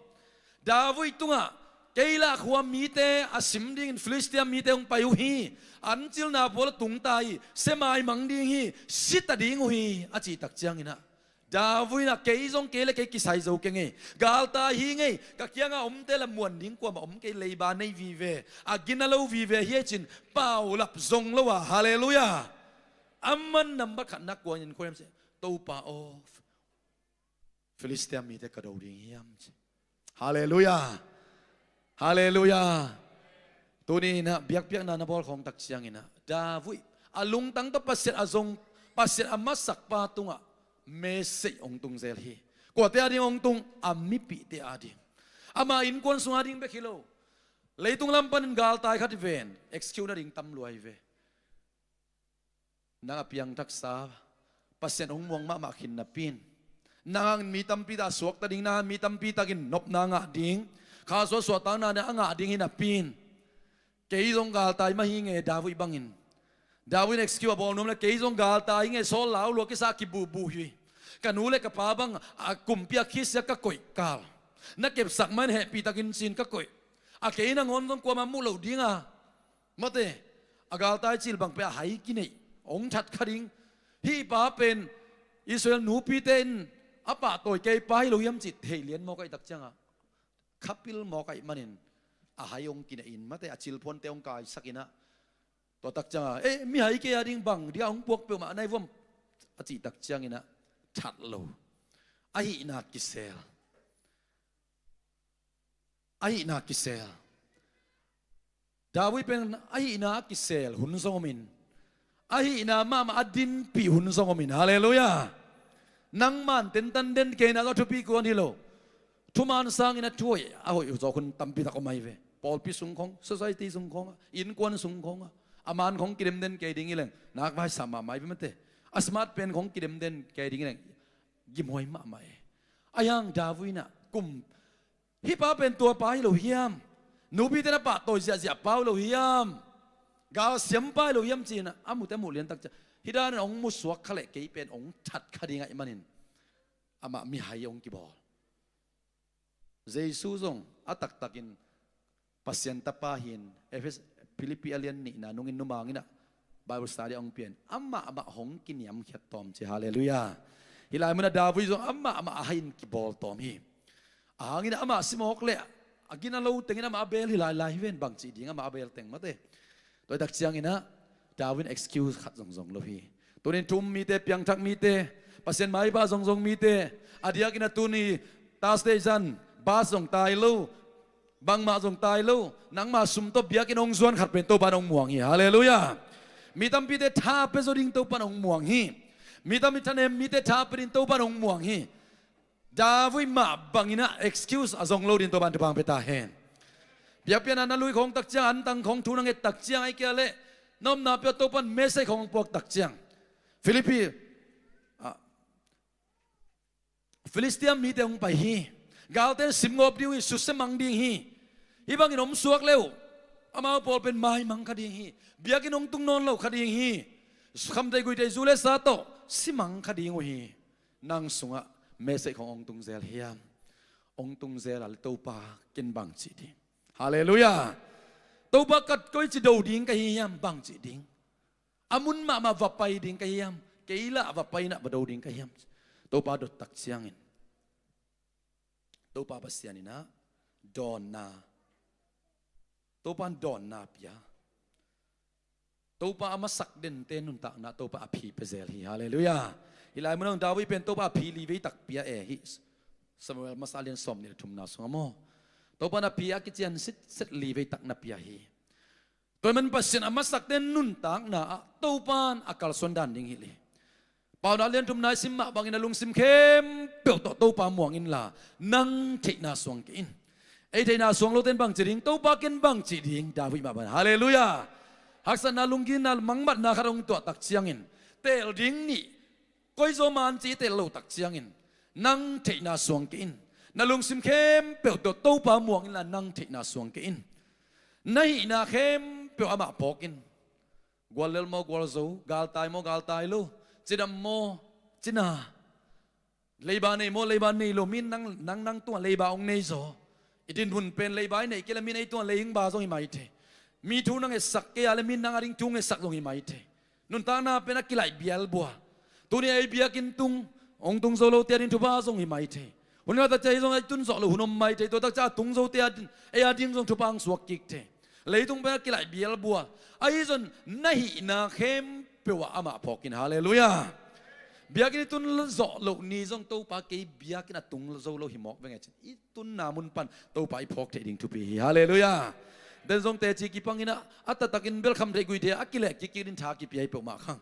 David tungah, kei lah khua mite a sim dingin Filistia mite hong pai uh hi, an cilna pawl a tung ta hi, sia maimang ding hi, si ta ding uh hi, a cih tak ciangin ah, David in ah, kei zong kei le kei kisai zo keng e, galtai hi ing e, ka kiangah omte lah muan ding kuamah om kei, leiba nei vive, a gina lo vive hi e, ci-in paulap zong lo a, halleluiah. Aman nambat khatna kua in kua hiam cih leh, Topa aw, Filistia mite ka do ding hiam, ci. Halleluiah. Halleluiah. Tuni in ah biakpiakna na bawl khawng tak ciangin ah, David, a lungtang tawh Pasian a zong, Pasian a masakpa tungah message hong tung zel hi. Kuate a ding hong tung? A mipihte a ding. Ama innkuan sung a ding bek hi lo. Leitung lam panin galtai khat i ven, excuse na ding tam lua hi ve. Nang a piangthaksa, Pasian hong muang mahmah khin napi-in, nang hangin mi tampi tak a suakta ding, nang hangin mi tampi takin nopna ngah ding, kha suah suahtakna a ngah ding hi napi-in, kei zong galtai mah hi ing e, David bangin. David in excuse a bawl nuam leh, kei zong galtai hi ing e, Saul lau lua kisa, kibubu hi. Ka nu le ka pa bang a kumpi a khisia ka koih kal, na kepsak mah in hehpih takin ci-in ka koih a, kei nangawn zong kuamah muh loh ding a, mate, a galtai cil bang pen a hai kineih, hong that kha ding. Hih pa pen Israel nupite in a pahtawi kei pa hi lo hiam cih theih lian mawk ahih tak ciangah, khapil mawk ahih manin a hai hong kineih in, mate, a cilphuante hong kaisak in ah, tua tak ciangah, eh, mihai kei a ding bang dia hong puak peuhmah na hi vuam, a cih tak ciangin ah that lo. A hihna kisel. A hihna kisel. David pen a hihna a kisel hun zong om in, a hihna mahmah a dinpih hun zong om in. Halleluiah. Nangman tentan den keina zong a thupi kuan hi lo. Thuman sangin a thuhoih, a hoih zawk hun tampi tak om ahi ve. Pawlpi sung khawng, society sung khawngah, innkuan sung khawngah, a man khawng kidemden kei ding hi leng, nakvai sa mahmah ahi ve, mate. A smart pen khawng kidemden kei ding hi leng, gimhuai mahmah e. Ahi hang David in ah kum, hih pa pen tua pa hi lo hiam? Nupite na pahtawi ziahziah pa hi lo hiam? Galsiam pa hi lo hiam, ci-in ah a mute muh lian tak ciang, hih danin hong musuak kha leh kei pen hong that kha ding ahih manin, amah mihai hong kibawl. Jesu zong a taktakin Pasian Tapa hi-in, Efes-, Philippi a lian nihna nungin numang in ah Bible study a hong pia in, amah amah hong kiniamkhiat tawm, ci. Halleluiah. Hih lai munah David zong amah amah a hai-in kibawl tawm hi. A hangin amah simawk leh a gina lo tengin amah a beel hi lailai hi ven, bang cih ding amah a beel teng, mate. Tua hi tak ciangin ah David in excuse khat zongzong lo hi. Tunin thu-um mite, piangthak mite, Pasian maipa zongzong mite, a diakin ah tuni Thursday zan bus zong tai lo, bangmah zong tai lo, nangma sum tawh biakinn hong zuan khat pen Topa in hong muang hi. Halleluiah. Mi tampite tha pia zo ding Topan hong muang hi. Mi tampi thanem mite tha pia ding Topan hong muang hi. David mah bangin ah excuse a zong lo ding Topan thupha pia ta hen. Biakpiakna na lui khawng tak ciang, antang khawng thu na nget tak ciang, ahih kei leh na omna peuh Topan message khawng puak tak ciang, Philippi, ah, Filistia mite hong pai hi. Galte in simgawp ding uh hi, susia mang ding hi. Hih bangin om suak le uh, amau pawl pen maimang kha ding hi. Biakinn hong tung nawn lo kha ding hi. Khamtheih guihtheih zu le sa tawh si mang kha ding uh hi. Nang sungah message khawng hong tung zel hiam? Hong tung zel a leh Topa ken bang ci ding? Halleluiah. Topa, ka koici do ding ka hi hiam, bang ci ding? A mun mahmah va pai ding ka hiam? Kei lah va pai in ah va do ding ka hiam? Topa dot tak ciangin, Topa Pasian in ah dawnna, Topa in dawnna pia. Topa a masak dente nuntakna Topa a phi pia zel hi. Halleluiah. Hih lai munah David pen Topa a phi li vei tak pia e, hih Samuel masa lian sawmnih le thumna sungah maw. Topa in a phi a kician sitset li vei tak na pia hi. Tua ahih manin Pasian a masakte nuntakna ah Topa in a kalsuan dan ding hi leh, Paunak lian thumna i sim mah bangin a lungsim khempeuh tawh Topa muang inla, nang theihna suang kei in. Ei theihna suang lote in bang ci ding? Topa ken bang ci ding? David mah bangin. Halleluiah. Haksatna, lunggimna, mangmatna khat hong tuah tak ciangin, teel ding nih, koi zaw man ci i teel lo tak ciangin, nang theihna suang kei in. Na lungsim khempeuh tawh Topa muang inla, nang theihna suang kei in. Na hihna khempeuh amah phawk in. Guallel maw gualzo, galtai maw galtai lo, cidam maw cina, leiba nei maw leiba nei lo, mi in nang, nang, nang tungah leiba hong nei zaw. I dinhmun pen leiba i neih kei leh mi in ei tungah leihingba zong hi mai thei. Mi thu na ngetsak kei a leh mi in nang ading thu ngetsak zong hi mai thei. Nuntakna pen a kilaih bialbua. Tuni ei biakinn tung, hong tung zo lote ading thupha zong hi mai thei. Hun khat tak ciang ei zong ei tun zawh loh hun om mai thei. Tua tak ciang a tung zote ading, ei ading zong thupha hong suak kik thei. Leitung pen a kilaih bialbua. Ahi zongin na hihna khempeuh ah amah phawk in. Halleluiah. Biakinn i tun zawh loh ni zong Topa kei biakinn a tung zo lo hi mawk veng e cin, i tunna mun pan Topa i phawk theih ding thupi hi. Halleluiah. Den zong teci kipang in ah, a taktakin bel khamtheih guihtheih a kileh kikkik ding tha kipia hi peuhmah khang.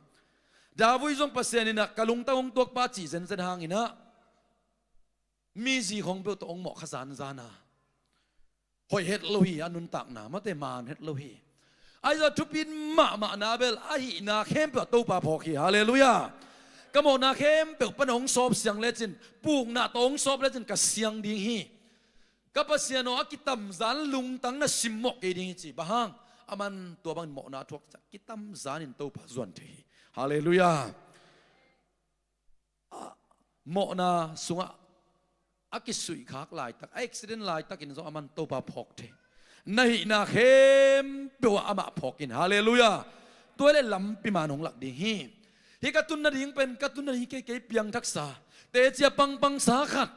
David zong Pasian in ah ka lungtang hong tuakpa cih zenzen hangin ah, mi zi khawng peuh tawh hong mawh kha zanzan a, hoih het lo hi. A nuntakna mate man het lo hi. Ahi zong a thupi mahmahna bel a hihna khempeuh ah Topa phawk hi. Halleluiah. Ka mawhna khempeuh pan hong sawp siang lecin, pukna tawh hong sawp lecin ka siang ding hi. Ka Pasian aw, a kitamzan lungtang na simmawh kei ding hi ci. Bang hang? Aman tua bangin mawhna a thuak ciang kitamzanin Topa zuan thei hi. Halleluiah. A, mawhna sungah a kisuihkhak laitak, a accident laitakin zong aman Topa phawk thei. Na hihna khempeuh ah amah phawk in. Halleluiah. Tua hi leh lampi man hong lak ding hi. Hih ka tun nading pen ka tun nading hi kei, kei piangthaksa. Teci a pangpangsa khat.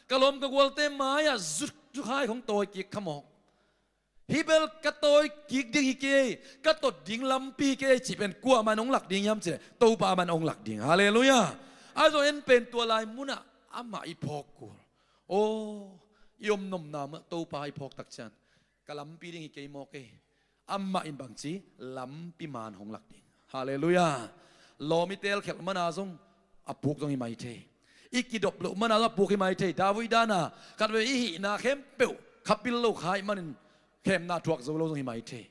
Ka lawm ka gualte mai-ah zuk, zuk hai khawng tawi kik kha mawk. Hih bel ka tawi kik ding hi kei, ka tot ding lampi hi kei cih pen kuamah in hong lak ding hiam cih leh Topa mah in hong lak ding. Halleluiah. Ahi zong en pen tua lai munah amah i phawk kul. Aw, i om nopna mah Topa i phawk tak ciang ka lampi ding hi kei maw kei. Amah in bangci lampi man hong lak ding. Halleluiah. Lawm i teelkhelh mana zong a puk zong hi mai thei. I kidop loh mana zong a puk hi mai thei. David dana khatvei i hihna khempeuh khapil lo kha ahih manin khemna thuak zo lo zong hi mai thei.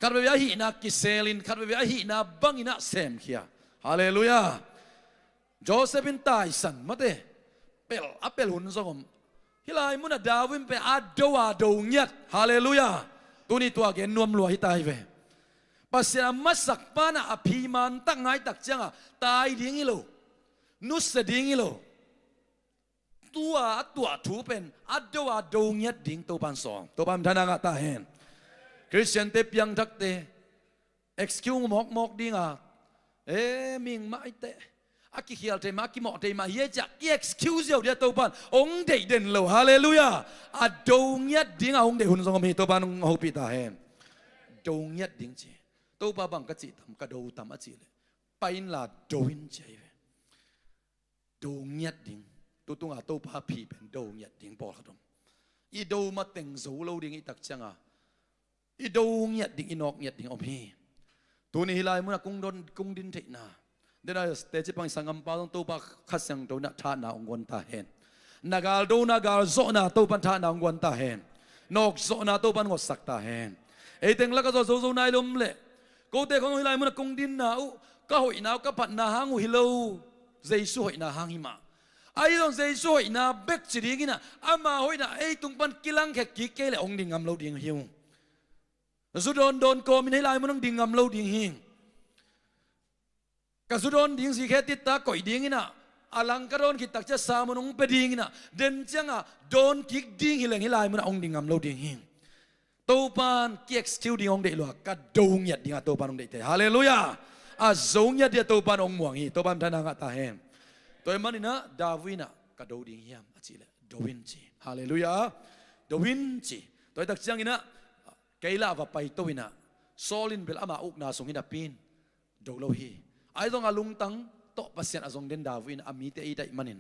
Khatvei a hihna kiselin, khatvei a hihna bangin ah semkhia. Halleluiah. Joseph in taisan mate, pel, a pel hun zong om. Hih lai munah David in pen a do a do ngiat. Halleluiah. Tuni tua gen nuam lua hi ta hi ve. Pasian a masak pa in ah a phi man tak ngai tak ciangah tai ding hi lo, nusia ding hi lo. Tua a tuah thu pen a do a do ngiat ding Topa in sawm. Topa in thana ngah ta hen. Khristiante piangthakte excuse mawkmawk dinga, e, ming mah i teh, a kikhial thei mah, a kimawh thei mah hi e ciah ki-excuse ziau dia Topa in hong deih den lo. Halleluiah. A do ngiat dinga hong deih hun zong om hi. Topa in hong hopih ta hen. Do ngiat ding ci. Topa bang ka cih tam, ka do tam a cih leh, pai inla do in ci ahi ve. Do ngiat ding. Tutunga Topa phi pen do ngiat ding pawlkhat om. I do mateng zo lo ding i tak cianga i do ngiat ding, i nawk ngiat ding om hi. Tuni hih lai munah kong don, kong din theihna, den a teci pang i sanggampa zong Topa Kha Siangtho in ah thahna hong guan ta hen. Na galdona, galzawhna Topa in thahna hong guan ta hen. Nawkzawhna Topa in ngawtsak ta hen. Ei teng lakah zong a zozo nai lo om leh, kote khong hih lai munah kong dinna uh, ka hoihna uh, ka phatna hang uh hi lo, Jesu hoihna hang hi mah. Ahi zong Jesu hoihna bek ci ding in ah, ama hoihna ei tung pan kilangkhia kik kei leh hong ding ngam lo ding hi uh. Zu dawndawn kawmin hih lai mun hong ding ngam lo ding hi. Ka zu dawn ding zi khe titta koih ding in ah, a lang ka dawn khit tak ciang sermon hong pia ding in ah, den ciangah dawn kik ding hi leng hih lai munah hong ding ngam lo ding hi. Topan ki-excuse ding hong deih lua, ka do ngiat dingah Topan hong deih thei. Halleluiah. A zo ngiat dingah Topan hong muang hi. Topan thana ngah ta hen. Tua ahih manin ah David in ah ka do ding hiam a cih leh do in ci. Halleluiah. Do in ci. Tua hi tak ciangin ah kei lah va paito in ah, Saul in bel ama ukna sungin a pi in do lo hi. Ahi zong a lungtang tawh Pasian a zong den David in a mite a it ahih manin,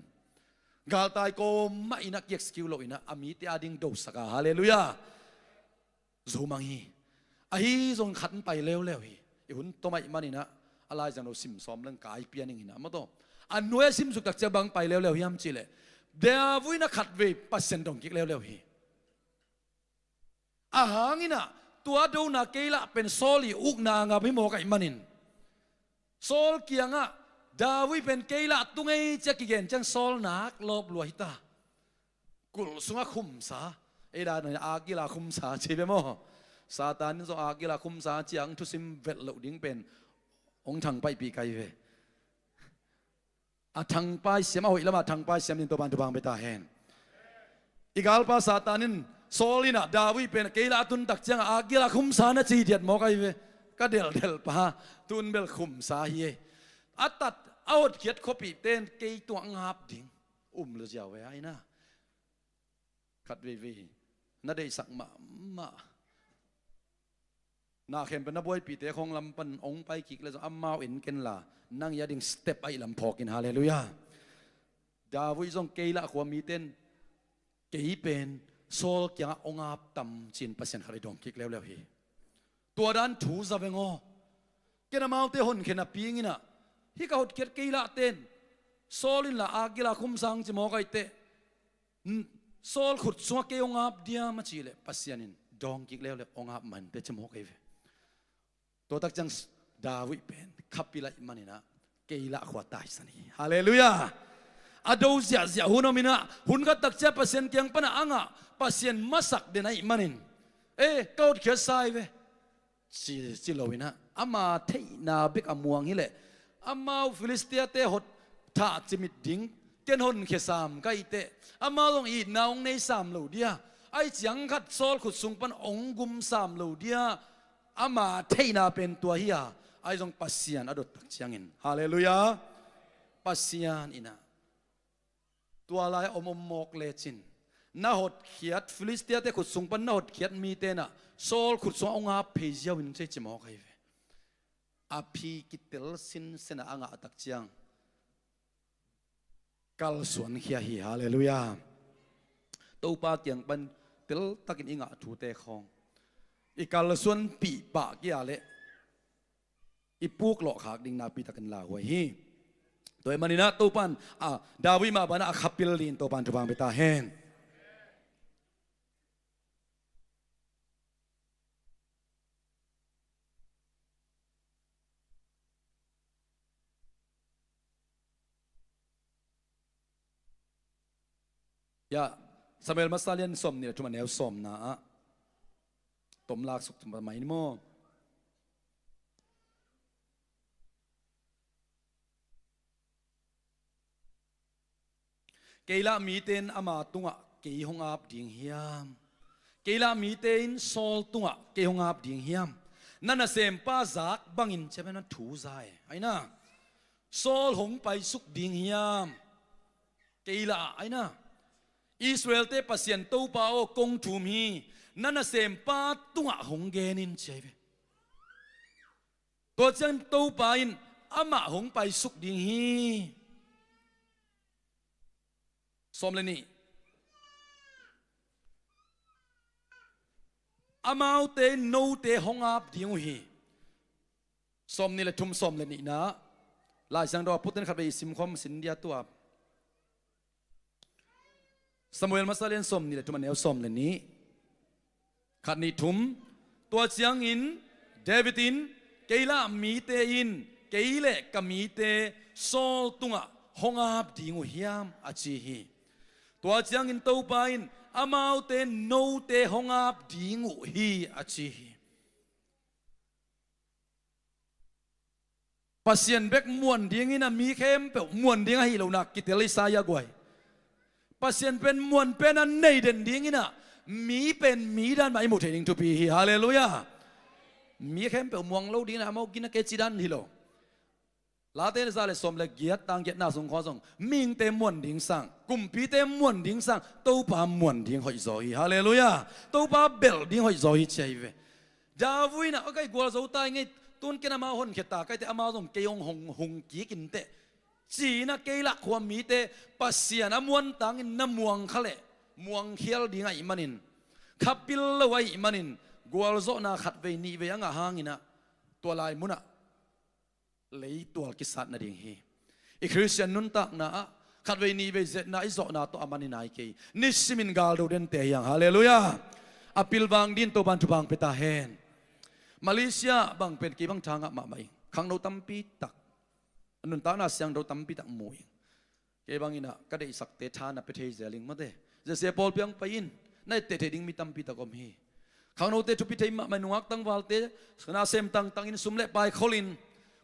galtai kawm mah in ah ki-excuse lo in ah a mite a ding dosak a. Halleluiah. Zo mang hi. Ahi zong khat in pai leuleu hi. I hun tom ahih manin ah a laizang lo sim sawm leng kai pia ning in ah maw taw. A nuai a sim suk tak ciang bang pai leuleu hiam cih leh, David in ah khatvei Pasian dong kik leuleu hi. A hang in ah tua dona kei lah pen Saul i ukna a ngap hi mawk ahih manin, Saul kiangah David pen kei lah tu ngei ci-a kigen ciang Saul nak lawp lua hi ta. Kulh sungah khumsa. Ei dan a gil a khumsa ci ve maw. Satan in zong a gil a khumsa ci-a hong thusim velh loh ding pen hong thangpaihpih kai ve. A thangpai siam, a hoih lamah thangpai siam dingin Topan thupha hong pia ta hen. I galpa Satan in Saul in ah David pen kei lah a tun tak ciangah a gil a khumsa na ci diat mawk ahi ve. Ka delhdelh pa, tun bel khumsa hi ei. A tat a hotkhiat khuapihte in kei tungah ngap ding um lo ziau ve a ina. Khat veivei hi. Na deihsak mahmah. Na khempeuh na buaipihte khawng lam pan hong pai kik leh zong amau en ken la, nang i a ding step ahih lam phawk in. Halleluiah. David zong kei lah khua mite in kei pen Saul kiangah hong ap tam ci-in Pasian khat i dawng kik leuleu hi. Tua dan thu za veng aw. Ken amaute honkhia napi ing in ah, hih ka hotkhiat kei lahte in Saul in la a gil a khumsa hong ci mawk ahih teh, Saul khut sungah kei hong ap diam a cih leh Pasian in dawng kik leuleu, hong ap mah inteh ci mawk ahi ve. Tua tak ciang David pen khapil ahih manin ah kei lah khua taisan hi. Halleluiah. A do ziahziah hun om in ah, hun khat tak ciang Pasian kiang pan ah a ngah, Pasian masak den ahih manin, e, ka hotkhiat sa hi ve, ci, ci lo in ah, ama theihna bek a muang hi leh, amau Filistia-te hot thah cimit ding ken honkhia sam ka hih teh, amau zong itna hong nei sam lo dia, ahih ciang khat Saul khut sung pan hong gum sam lo dia, ama theihna pen tua hi a, ahi zong Pasian a dot tak ciangin. Halleluiah. Pasian in ah tua lai a om om mawk lecin, na hotkhiat, Filistia-te khut sung pan na hotkhiat mite in ah Saul khut sungah hong ap phei ziau in ci, ci mawk ahi ve. A phi kitel sinsen a a ngah tak ciang kalsuan khia hi. Halleluiah. Topa kiang pan teltakin i ngah thute khawng i kalsuanpih pah kei leh i puklawh khak ding nakpi takin lauhuai hi. Tua ahih manin ah Topan, a, David mah banah a khapil dingin Topan thupha hong pia ta hen. Ya, Samuel masa lian sawmnih le thum a neu sawmna ah tom lak suk tum mai ni maw? Kei lah mite in ama tungah kei hong ap ding hiam? Kei lah mite in Saul tungah kei hong ap ding hiam? Na nasempa zak bangin, ci a pen a thu za e, aina. Saul hong paisuk ding hiam? Kei lah, aina. Israel-te Pasian Topa aw, kong thum hi. Na nasempa tungah hong gen in, ci ahi ve. Tua ciang Topa in amah hong paisuk ding hi. Sawm le nih. Amaute in note hong ap ding uh hi. Sawm nih le thum, sawm le nihna. Lai Siangtho a putin khat vei i simkhawm sin dia tua. Samuel masa lian sawm nih le thum, a neu sawm le nih. Khat, nih, thum. Tua ciangin David in, "Keila mite in kei le ka mite Saul tungah hong ap ding uh hiam?" a ci hi. Tua ciangin Topa in, "Amaute note hong ap ding uh hi," a ci hi. Pasian bek muan dingin a mi khempeuh muan ding ahi lo nak kitel Isaiah guai. Pasian pen muan pen a nei den dingin a mi pen mi dan mah i muh thei ding thupi hi. Halleluiah. Mi khempeuh muang lo dingin a amau gina kei ci dan hi lo. Late za le sawm le giat tang giatna sung khaw zong mihingte muan ding sang, kumpite muan ding sang, Topa muan ding hoih zaw hi. Halleluiah. Topa belh ding hoih zaw hi ci ahi ve. David in a, "Akai gualzo ta i ngei, tun ken amau honkhia ta kaite, amau zong kei hong hong hung kik inteh," ci-in a Keila khua mite Pasian a muan tangin na muang kha leh muang khial ding ahih manin, kha pil lo ahih manin, gualzawhna khat vei nih vei a ngah hangin a tua lai munah leitual kisat nading hi. I Khristian nuntakna ah khat vei nih vei zetna i zawhna tawh a man i nai kei. Nisimin galdo dente hiang. Halleluiah. A pilvang din Topan thupha pia ta hen. Malaysia bang pen kei bang tha ngah mahmah ing. Khangno tampi tak, a nuntakna siangtho tampi tak mu ing. Kei bangin a ka deihsakte tha na pia thei zel ing mate. Zesia pawl piang pai in, na etteh thei ding mi tampi tak om hi. Khangnote thupi thei mahmah, nungak tangvalte na sem tangtangin, sum le pai kholin,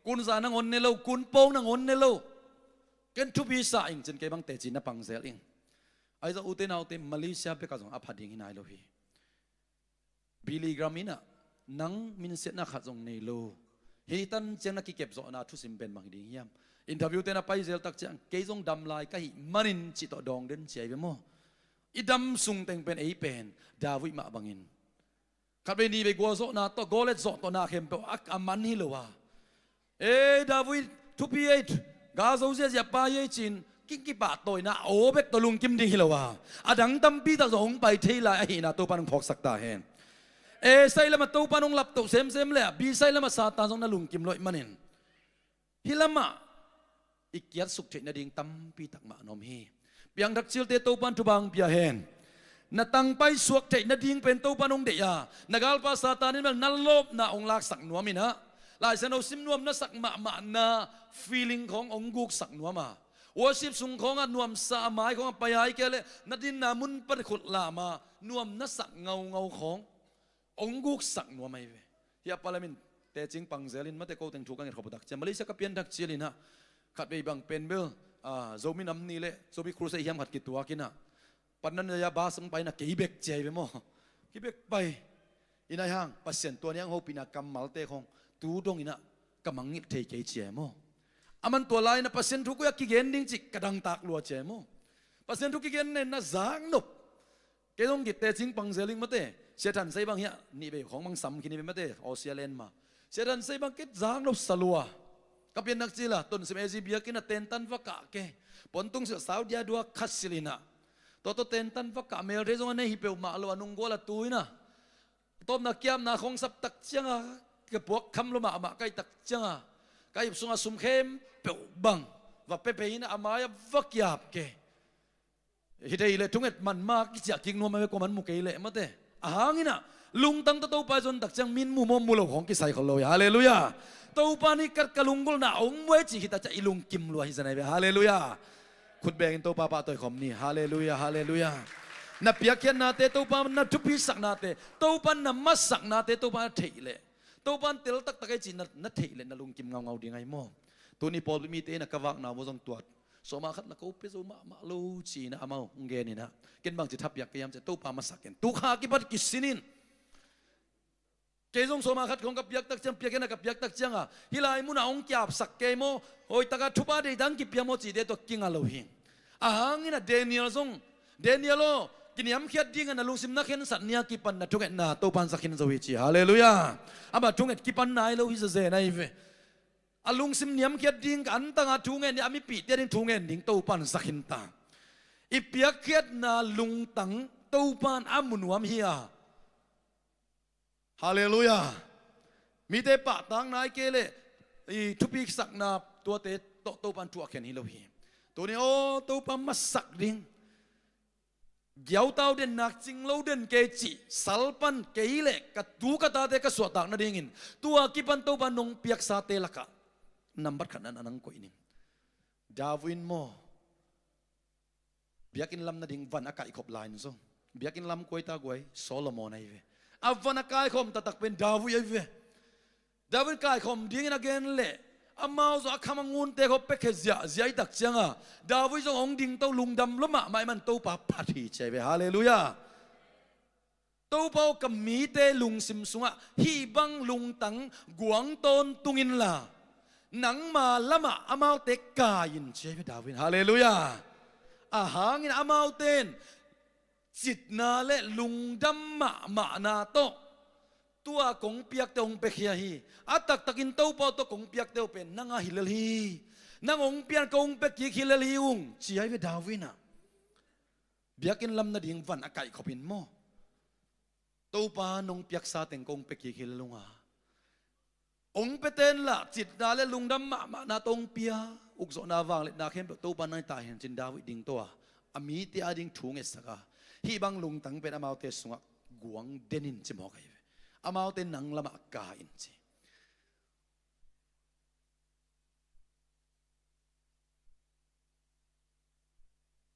kunza nangawn ne lo, kunpawng nangawn ne lo. Ken thupi sa ing cin kei bang teci na pang zel ing. Ahi zong ute naute, Malaysia bek ah zong a pha ding hi nai lo hi. Billy Graham in a, "Nang minsiatna khat zong nei lo. Hih tan ciang na kikep zawhna thusim pen bang hi ding hiam? Interview te na pai zel tak ciang, kei zong dam lai ka hih manin," cih tawh dawng den ci ahi ve maw? I dam sung teng pen ei pen David mah bangin khat vei nih vei gualzawhna tawh, Goliath zawh tawh na khempeuh a, a man hi lo a. "Ei, David, thupi ei, gal zo ziazia pai ei," cin king kipahtawina aw bek tawh lungkim ding hi lo a, a dang tampi tak zong hong pai thei lai ahihna Topan hong phawksak ta hen. A side lamah Topan hong laptoh semsem le a B side lamah Satan zong na lungkim lo ahih manin, hih lamah i kiatsuk theih nading tampi tak mah na om hi. Piangthak cilte Topan thupha pia hen. Na tangpai suak theih nading pen Topan hong deih a, na galpa Satan in bel na lawpna hong laksak nuam in a, Lai Siangtho sim nuam na sak mahmahna feeling khawng hong guksak nuam a, worship sung khawngah nuamsa a mai khawngah pai a, ahih kei leh na dinna mun pan khut lam a nuam na sak ngaungau khawng hong guksak nuam ahi ve. Hih a palamin tecing pangzel in mate, ko teng thu ka nget khop uh tak ciang, Malaysia ka pian tak ciang in a, khat vei bang pen bel, ah, Zomi nam ni le Zomi Crusade hiam khat kituak in a, panna na ya bus hong pai in a, kei bek ci ahi ve maw. Kei bek pai. In ahi hang Pasian tua ni a hong hopihna kammalte khawng tu dongin a ka mangngilh thei kei ci ahi maw. Aman tua lai in a Pasian thu koi a kigen ding cih ka dangtak lua ci ahi maw. Pasian thu kigen nen na zak nop. Kei zong kei tecing pangzel ing mate. Sia Than Sei bang hiah nih vei khawng bang sam khin hi ve mate, Australia ma. Sia Than Sei bang kei zak nop sa lua. Ka pian nak cil a, Tonsim A G biakinn ah tentan va kah kei. Pontung silh sau dia dua khat silh in a, tua tawh tentan va kah, mel thei zong a nei hi peuhmah lo a, nunggual a tu in a, tawpna kiapna khawng sap tak ciang a, ka puak kham lua mahmah ka hih tak ciang a, ka ip sungah sum khempeuh bang va pia pei in a, a mai ah va kiap kei. Hi thei leh thunget man ma kiciah kik nuam a ve, kuaman mu kei leh mate. A hang in a, lungtang tawh Topa i zon tak ciang min mu maw, mu lo khawng kisai khol lo hi. Halleluiah. Topa nih ka, ka lunggulhna hong muai cih hi tak ciang i lungkim lua hi zen ahi ve. Halleluiah. Khut bengin Topa pahtawi khawm ni. Halleluiah, halleluiah. Na piakkhiatnate, Topa na thupisaknate, Topa na masaknate Topa na theih leh, Topa in tel taktak ei cih na, na theih leh na lungkim ngaungau ding ahi maw. Tuni pawlpi mite in a ka vakna uh zong tua sawma khat na ko pia zo mahmah lo ci-in a amau hong gen in a, ken bangci thapiak kei hiam cih leh, Topa masak ken. Tu kha kipat kisin in. Kei zong sawma khat khawng ka piak tak ciang, piak ken a ka piak tak ciang a, hih lai munah hong kiapsak kei maw, hoih taka thupha deih dang kipia maw cihte tawh kinga lo hi. A hang in a Daniel zong, Daniel aw, kiniamkhiat ding a na lungsim na khensat ni a kipan na thungetna Topa in za khin zo hi ci. Halleluiah. Amah thunget kipan nai lo hi zazen ahi ve. A lungsim niamkhiat ding, ka antang a thu ngen ding, a mipihte a ding thu ngen ding Topa in za khin ta. I piakkhiatna lungtang Topa in a mu nuam hi a. Halleluiah. Mite pahtakna ahih kei leh i thupi kisakna tuate tawh Topan thu a khen hi lo hi. Tuni aw, Topa masak ding, giautau den nak cing lo den kei cih salpan kei le ka tu ka tate ka suahtak nadingin tua kipan Topa nong piaksate lakah nambat khatna na nang koih ning. David in maw, biakinn lam nading van a kaihkhop lai in zong, biakinn lam kua hi ta guai, Solomon ahi ve. A van a kaikhawm taktak pen David ahi ve. David kaikhawm dingin a gen leh amau zong a kham a ngunte khawng piakhia ziahziah i tak cianga David zong hong dingto, lungdam lua mahmah ahih man Topa phat hi ci ahi ve. Halleluiah. Topa aw, ka mite lungsim sungah hih bang lungtang guang tawntung inla nangma lamah amaute kai in ci ahi ve David in. Halleluiah. A hangin amaute in citna le lungdam mahmahna tawh tua kong piakte hong piakhia hi. A taktakin Topa aw, tua kong piakte uh pen nang a hi lel hi. Nang hong pian kong pia kik hi lel hi ung ci ahi ve David in ah. Biakinn lam nading van a kaihkhop in maw, Topa nong piaksa teng kong pia kik hi lel ung a, hong piate in lah citna le lungdam mahmahna tawh hong pia, ukzawhna vangliatna khempeuh Topa nang hi ta hen ci-in David dingto a, a mite ading thu ngetsak a, hih bang lungtang pen amaute sungah guang den in ci mawk ahi ve. Amaute nang lamah kai in ci.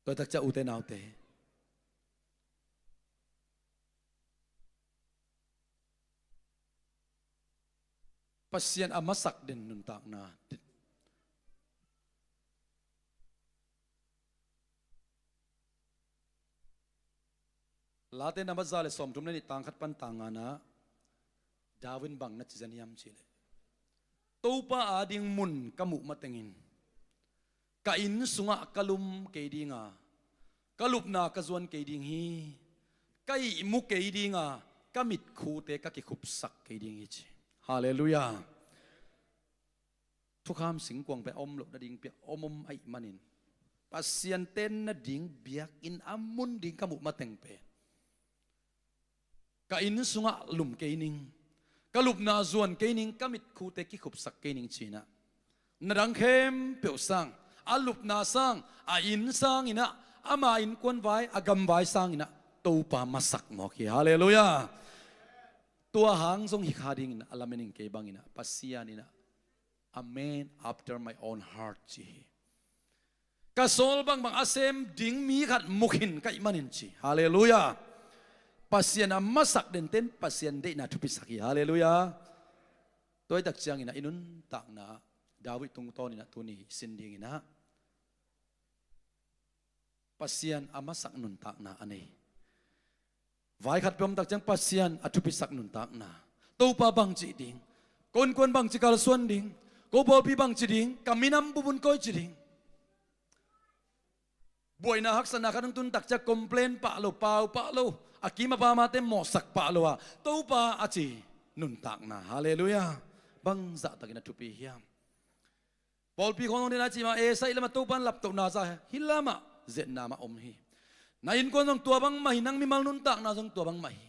Tua takciang ute naute, Pasian a masak den nuntakna. Late nambat za le sawmthum le nih, tang khat pan tang nga-na David in bang na ci zen hiam cih leh, Topa ading mun ka muh matengin ka inn sungah ka lum kei dinga, ka lupna ka zuan kei ding hi. Ka ihmu kei dinga, ka mitkhute ka kikhupsak kei ding hi ci. Halleluiah. Thukham singkuang pen a om loh nading piak om om ahih manin Pasian ten nading biakinn a mun ding ka muh mateng pen ka inn sungah lum kei ning, ka lupna zuan kei ning, ka mitkhute kikhupsak kei ning ci-in ah, na dang khempeuh sang, a lupna sang, a inn sang in ah, ama innkuan vai, a gam vai sang in ah Topa masak mawk hi. Halleluiah. Tua hang zong hi kha dingin a lamen in kei bangin ah Pasian in ah a man after my own heart ci hi. Ka sawl bangbang a sem ding mi khat mu khin ka hih manin ci. Halleluiah. Pasian a masak denten Pasian deihna thupisak hi. Halleluiah. Tua hi tak ciangin ah i nuntakna David tungtawnin ah tuni i sin dingin ah Pasian a masak nuntakna a nei. Vai khat peuh om tak ciang Pasian a thupisak nuntakna. Topa bangci ding, ko innkuan bangci kalsuan ding, ko pawlpi bangci ding, ka minam bup un koi ci ding. Buaina haksatna khat hong tun tak ciang complain pah lo, pau pah lo, a kim a pamate mawhsak pah lo a, Topa a ci nuntakna. Halleluiah. Bangzah takin a thupi hiam? Pawlpi khawng zong dena cih mah, Esai lamah Topa in laptohna za hi, hih lamah zetna mah om hi. Na innkuan zong tua bangmah hi, nang mimal nuntakna zong tua bangmah hi.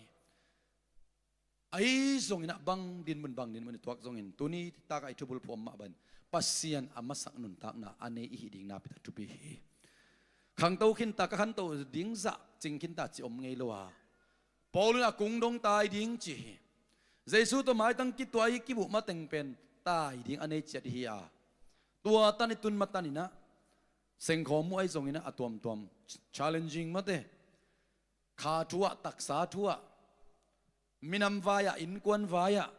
Ahi zongin ah bang dinmun bang dinmun i tuak zongin tuni takah i thubulphuh om mah bangin Pasian a masak nuntakna a nei i hih ding nakpi tak thupi hi. Khangto khinta, ka khanto ding zah cing khinta ci om ngei lo a, Paul in a kung dong tai ding ci hi. Jesu tawh maitang kituah i kimuh mateng pen tai ding a nei ciat hi a, tua tan i tun matanin ah sengkhawm uh ahi zongin ah a tuamtuam challenging mate, kha thu ah, taksa thu ah, minam vai-ah, innkuan vai-ah,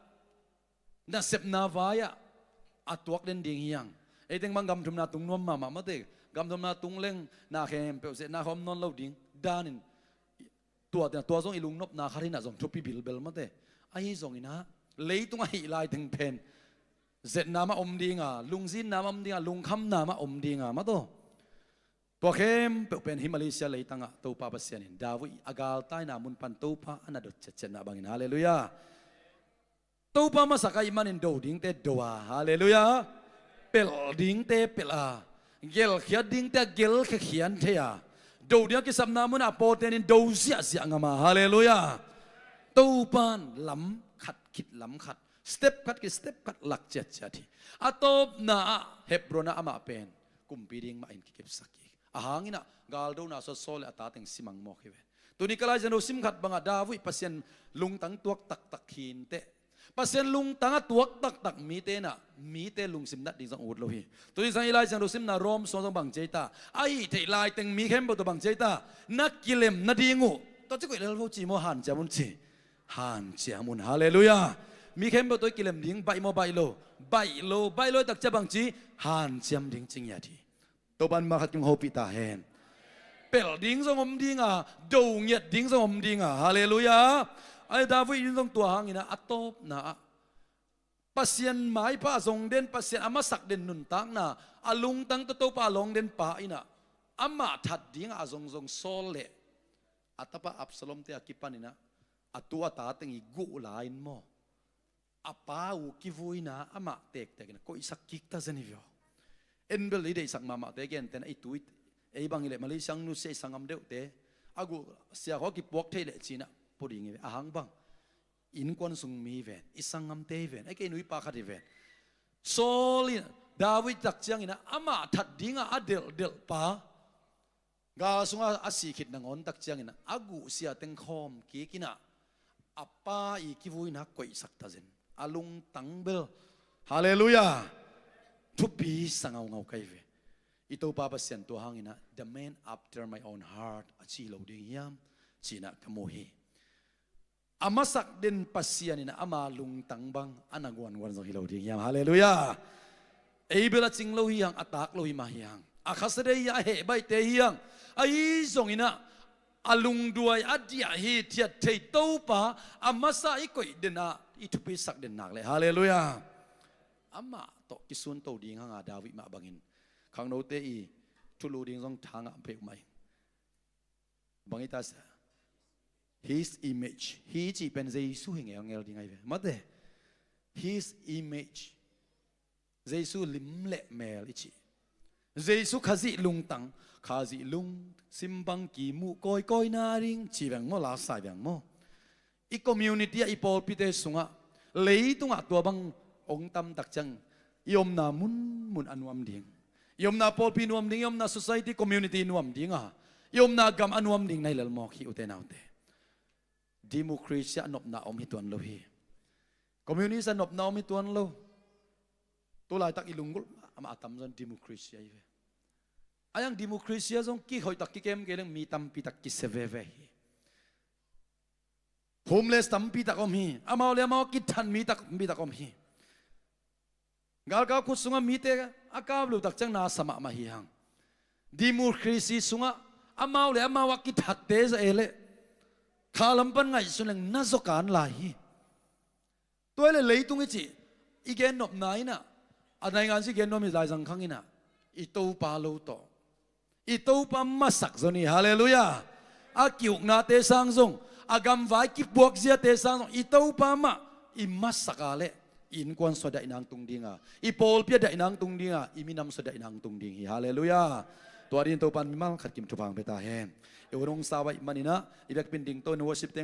nasepna vai-ah a tuak den ding hi hang. Ei teng bang gam thumna tung nuam mahmah mate, gam thumna tung leng na khempeuh zetna khawm nawn lo ding danin, tua tena tua zong i lungnopna khat hi-in ah zong thupi bilbel mate. Ahi zongin ah leitung a hih lai teng pen zetna mah om ding a, lungzinna mah om ding a, lungkhamna mah om ding a, mate aw. Tua khempeuh pen hih Malaysia leitangah Topa Pasian in David a galtaina mun pan Topa a na dot ciatciatna bangin, halleluiah. Topa masak ahih manin do dingte do a, halleluiah. Pelh dingte pelh a, gelkhiat dingte a gelkhia khian thei a, do ding a kisapna munah a pawltenin do ziahziah ngam a, halleluiah. Topa in lam khat khit lam khat Step khat ki step khat lak ciatciat hi. A tawpna ah Hebron ah amah pen kumpi ding mah in kikepsak hi. A hang in ah galdona sawtsawt le a ta teng si mangmawk hi ve. Tuni ka Lai Siangtho sim khat bangah David Pasian lungtang tuak taktak hi inteh. Pasian lungtang a tuak taktak mite in ah mite lungsim nat ding zong ut lo hi. Tuni sang i Lai Siangtho simna Rom sung zong bang ci ei ta? A hih theih lai teng mi khempeuh tawh bang ci ei ta? Na kilem nading uh tawh ci koih lel vo ci maw, hanciam un ci. Hanciam un. Halleluiah. Mi khempeuh tawh i kilem ding baih maw, baih lo? Baih lo. Baih lo i takcia bang ci? Hanciam ding ci ngiat hi. Topa'n mimal khat kim hopih ta hen. Pelh ding zong om ding a, do ngiat ding zong om ding a. Halleluiah. Ai David in zong tua hangin ah a tawpna ah Pasian maipha a zong den, Pasian a masak den nuntakna, a lungtang tawh Topa a lawng den pa in ah amah that dingah a zongzong Saul le a tapa Absalom te a kipan in ah a tu a ta teng i guh lai in maw, a pa uh kivuina amah tektek in ah koihsak kik ta zen hi vio. En bel i deihsak mahmahte gentehna i tu i, ei bang i leh Malaysia nusia i sanggam deuhte a guh sia khawng a kipuak thei leh ci-in ah pua ding hi ve. A hang bang innkuan sung mi hi ven, i sanggamte hi ven, a kei nuipa khat hi ven. Saul in, David tak ciangin ah amah that dingah a delhdelh pa, gal sungah a sih khit nangawn tak ciangin ah a guh sia teng khawm kik in ah a pa i kivuina koihsak ta zen. A lungtang bel, halleluiah, thupi sa ngaungau ka hi ve. I Topa Pasian tua hangin ah, "The man after my own heart," a ci lo ding hiam? Ci-in ah ka mu hi. A masak den Pasian in ah ama lungtang bang a na guanguan zong hi lo ding hiam? Halleluiah. Ei bel a cing lo hi hang, a tak lo hi mah hi hang, a khasia dei hi hang, a heh baihte hi hang. Ahi zongin ah a lungduai a diah hithiat thei Topa a masa i koih den ah i thupisak den nak leh, halleluiah, amah tawh kisunto ding hang a, David mah bangin khangnote i thulu ding zong tha ngah peuhmah ing. Bang hi ta sia? His image. His cih pen Jesu hi ngelngel ding ahi ve. Mate. His image. Jesu lim le mel i cih. Jesu Khazih lungtang. Khazih lungsim bang kimuh kawikawi nading ci veng maw, lasai veng maw? I community ah, i pawlpite sungah, leitungah tua bang hong tamtak ciang i omna munmun a nuam ding, i omna pawlpi nuam ding, i omna society, community nuam ding a, i omna gam a nuam ding na hi lel mawk hi, ute naute. Democracy ah nopna om hi tuan lo hi. Communist ah nopna om hi tuan lo. Tu laitak i lunggulh mahmah a tamzaw in democracy ahi ve. A hiang democracy ah zong kihoihtak kikem kei leng mi tampitak kisia veve hi. Homeless tampitak om hi. Amau le amau a kithat mi tampitak om hi. Galkap khut sungah mite a kap loh tak ciang na sa mahmah hi hang. Democracy sungah amau le amau a kithatte zah e leh khalam pan ngaihsun leng na zaw kan lai hi. Tua hi leh leitung i cih i gennopna in ah, a naingan cih i gennuam i laizang khang in ah, i Topa lo tawh, i Topa masak zaw ni, halleluiah. A ki-uknate sang zong, a gamvai kipuak ziate sang zong, i Topa mah i masak a leh i innkuan sung a daihna hong tung ding a, i pawlpi ah daihna hong tung ding a, i minam sung a daihna hong tung ding hi, halleluiah. Tua dingin Topa'n mimal khat kim thupha hong pia ta hen. I hun hong sau ahih manin ah, i biakpi in dingto in worship teng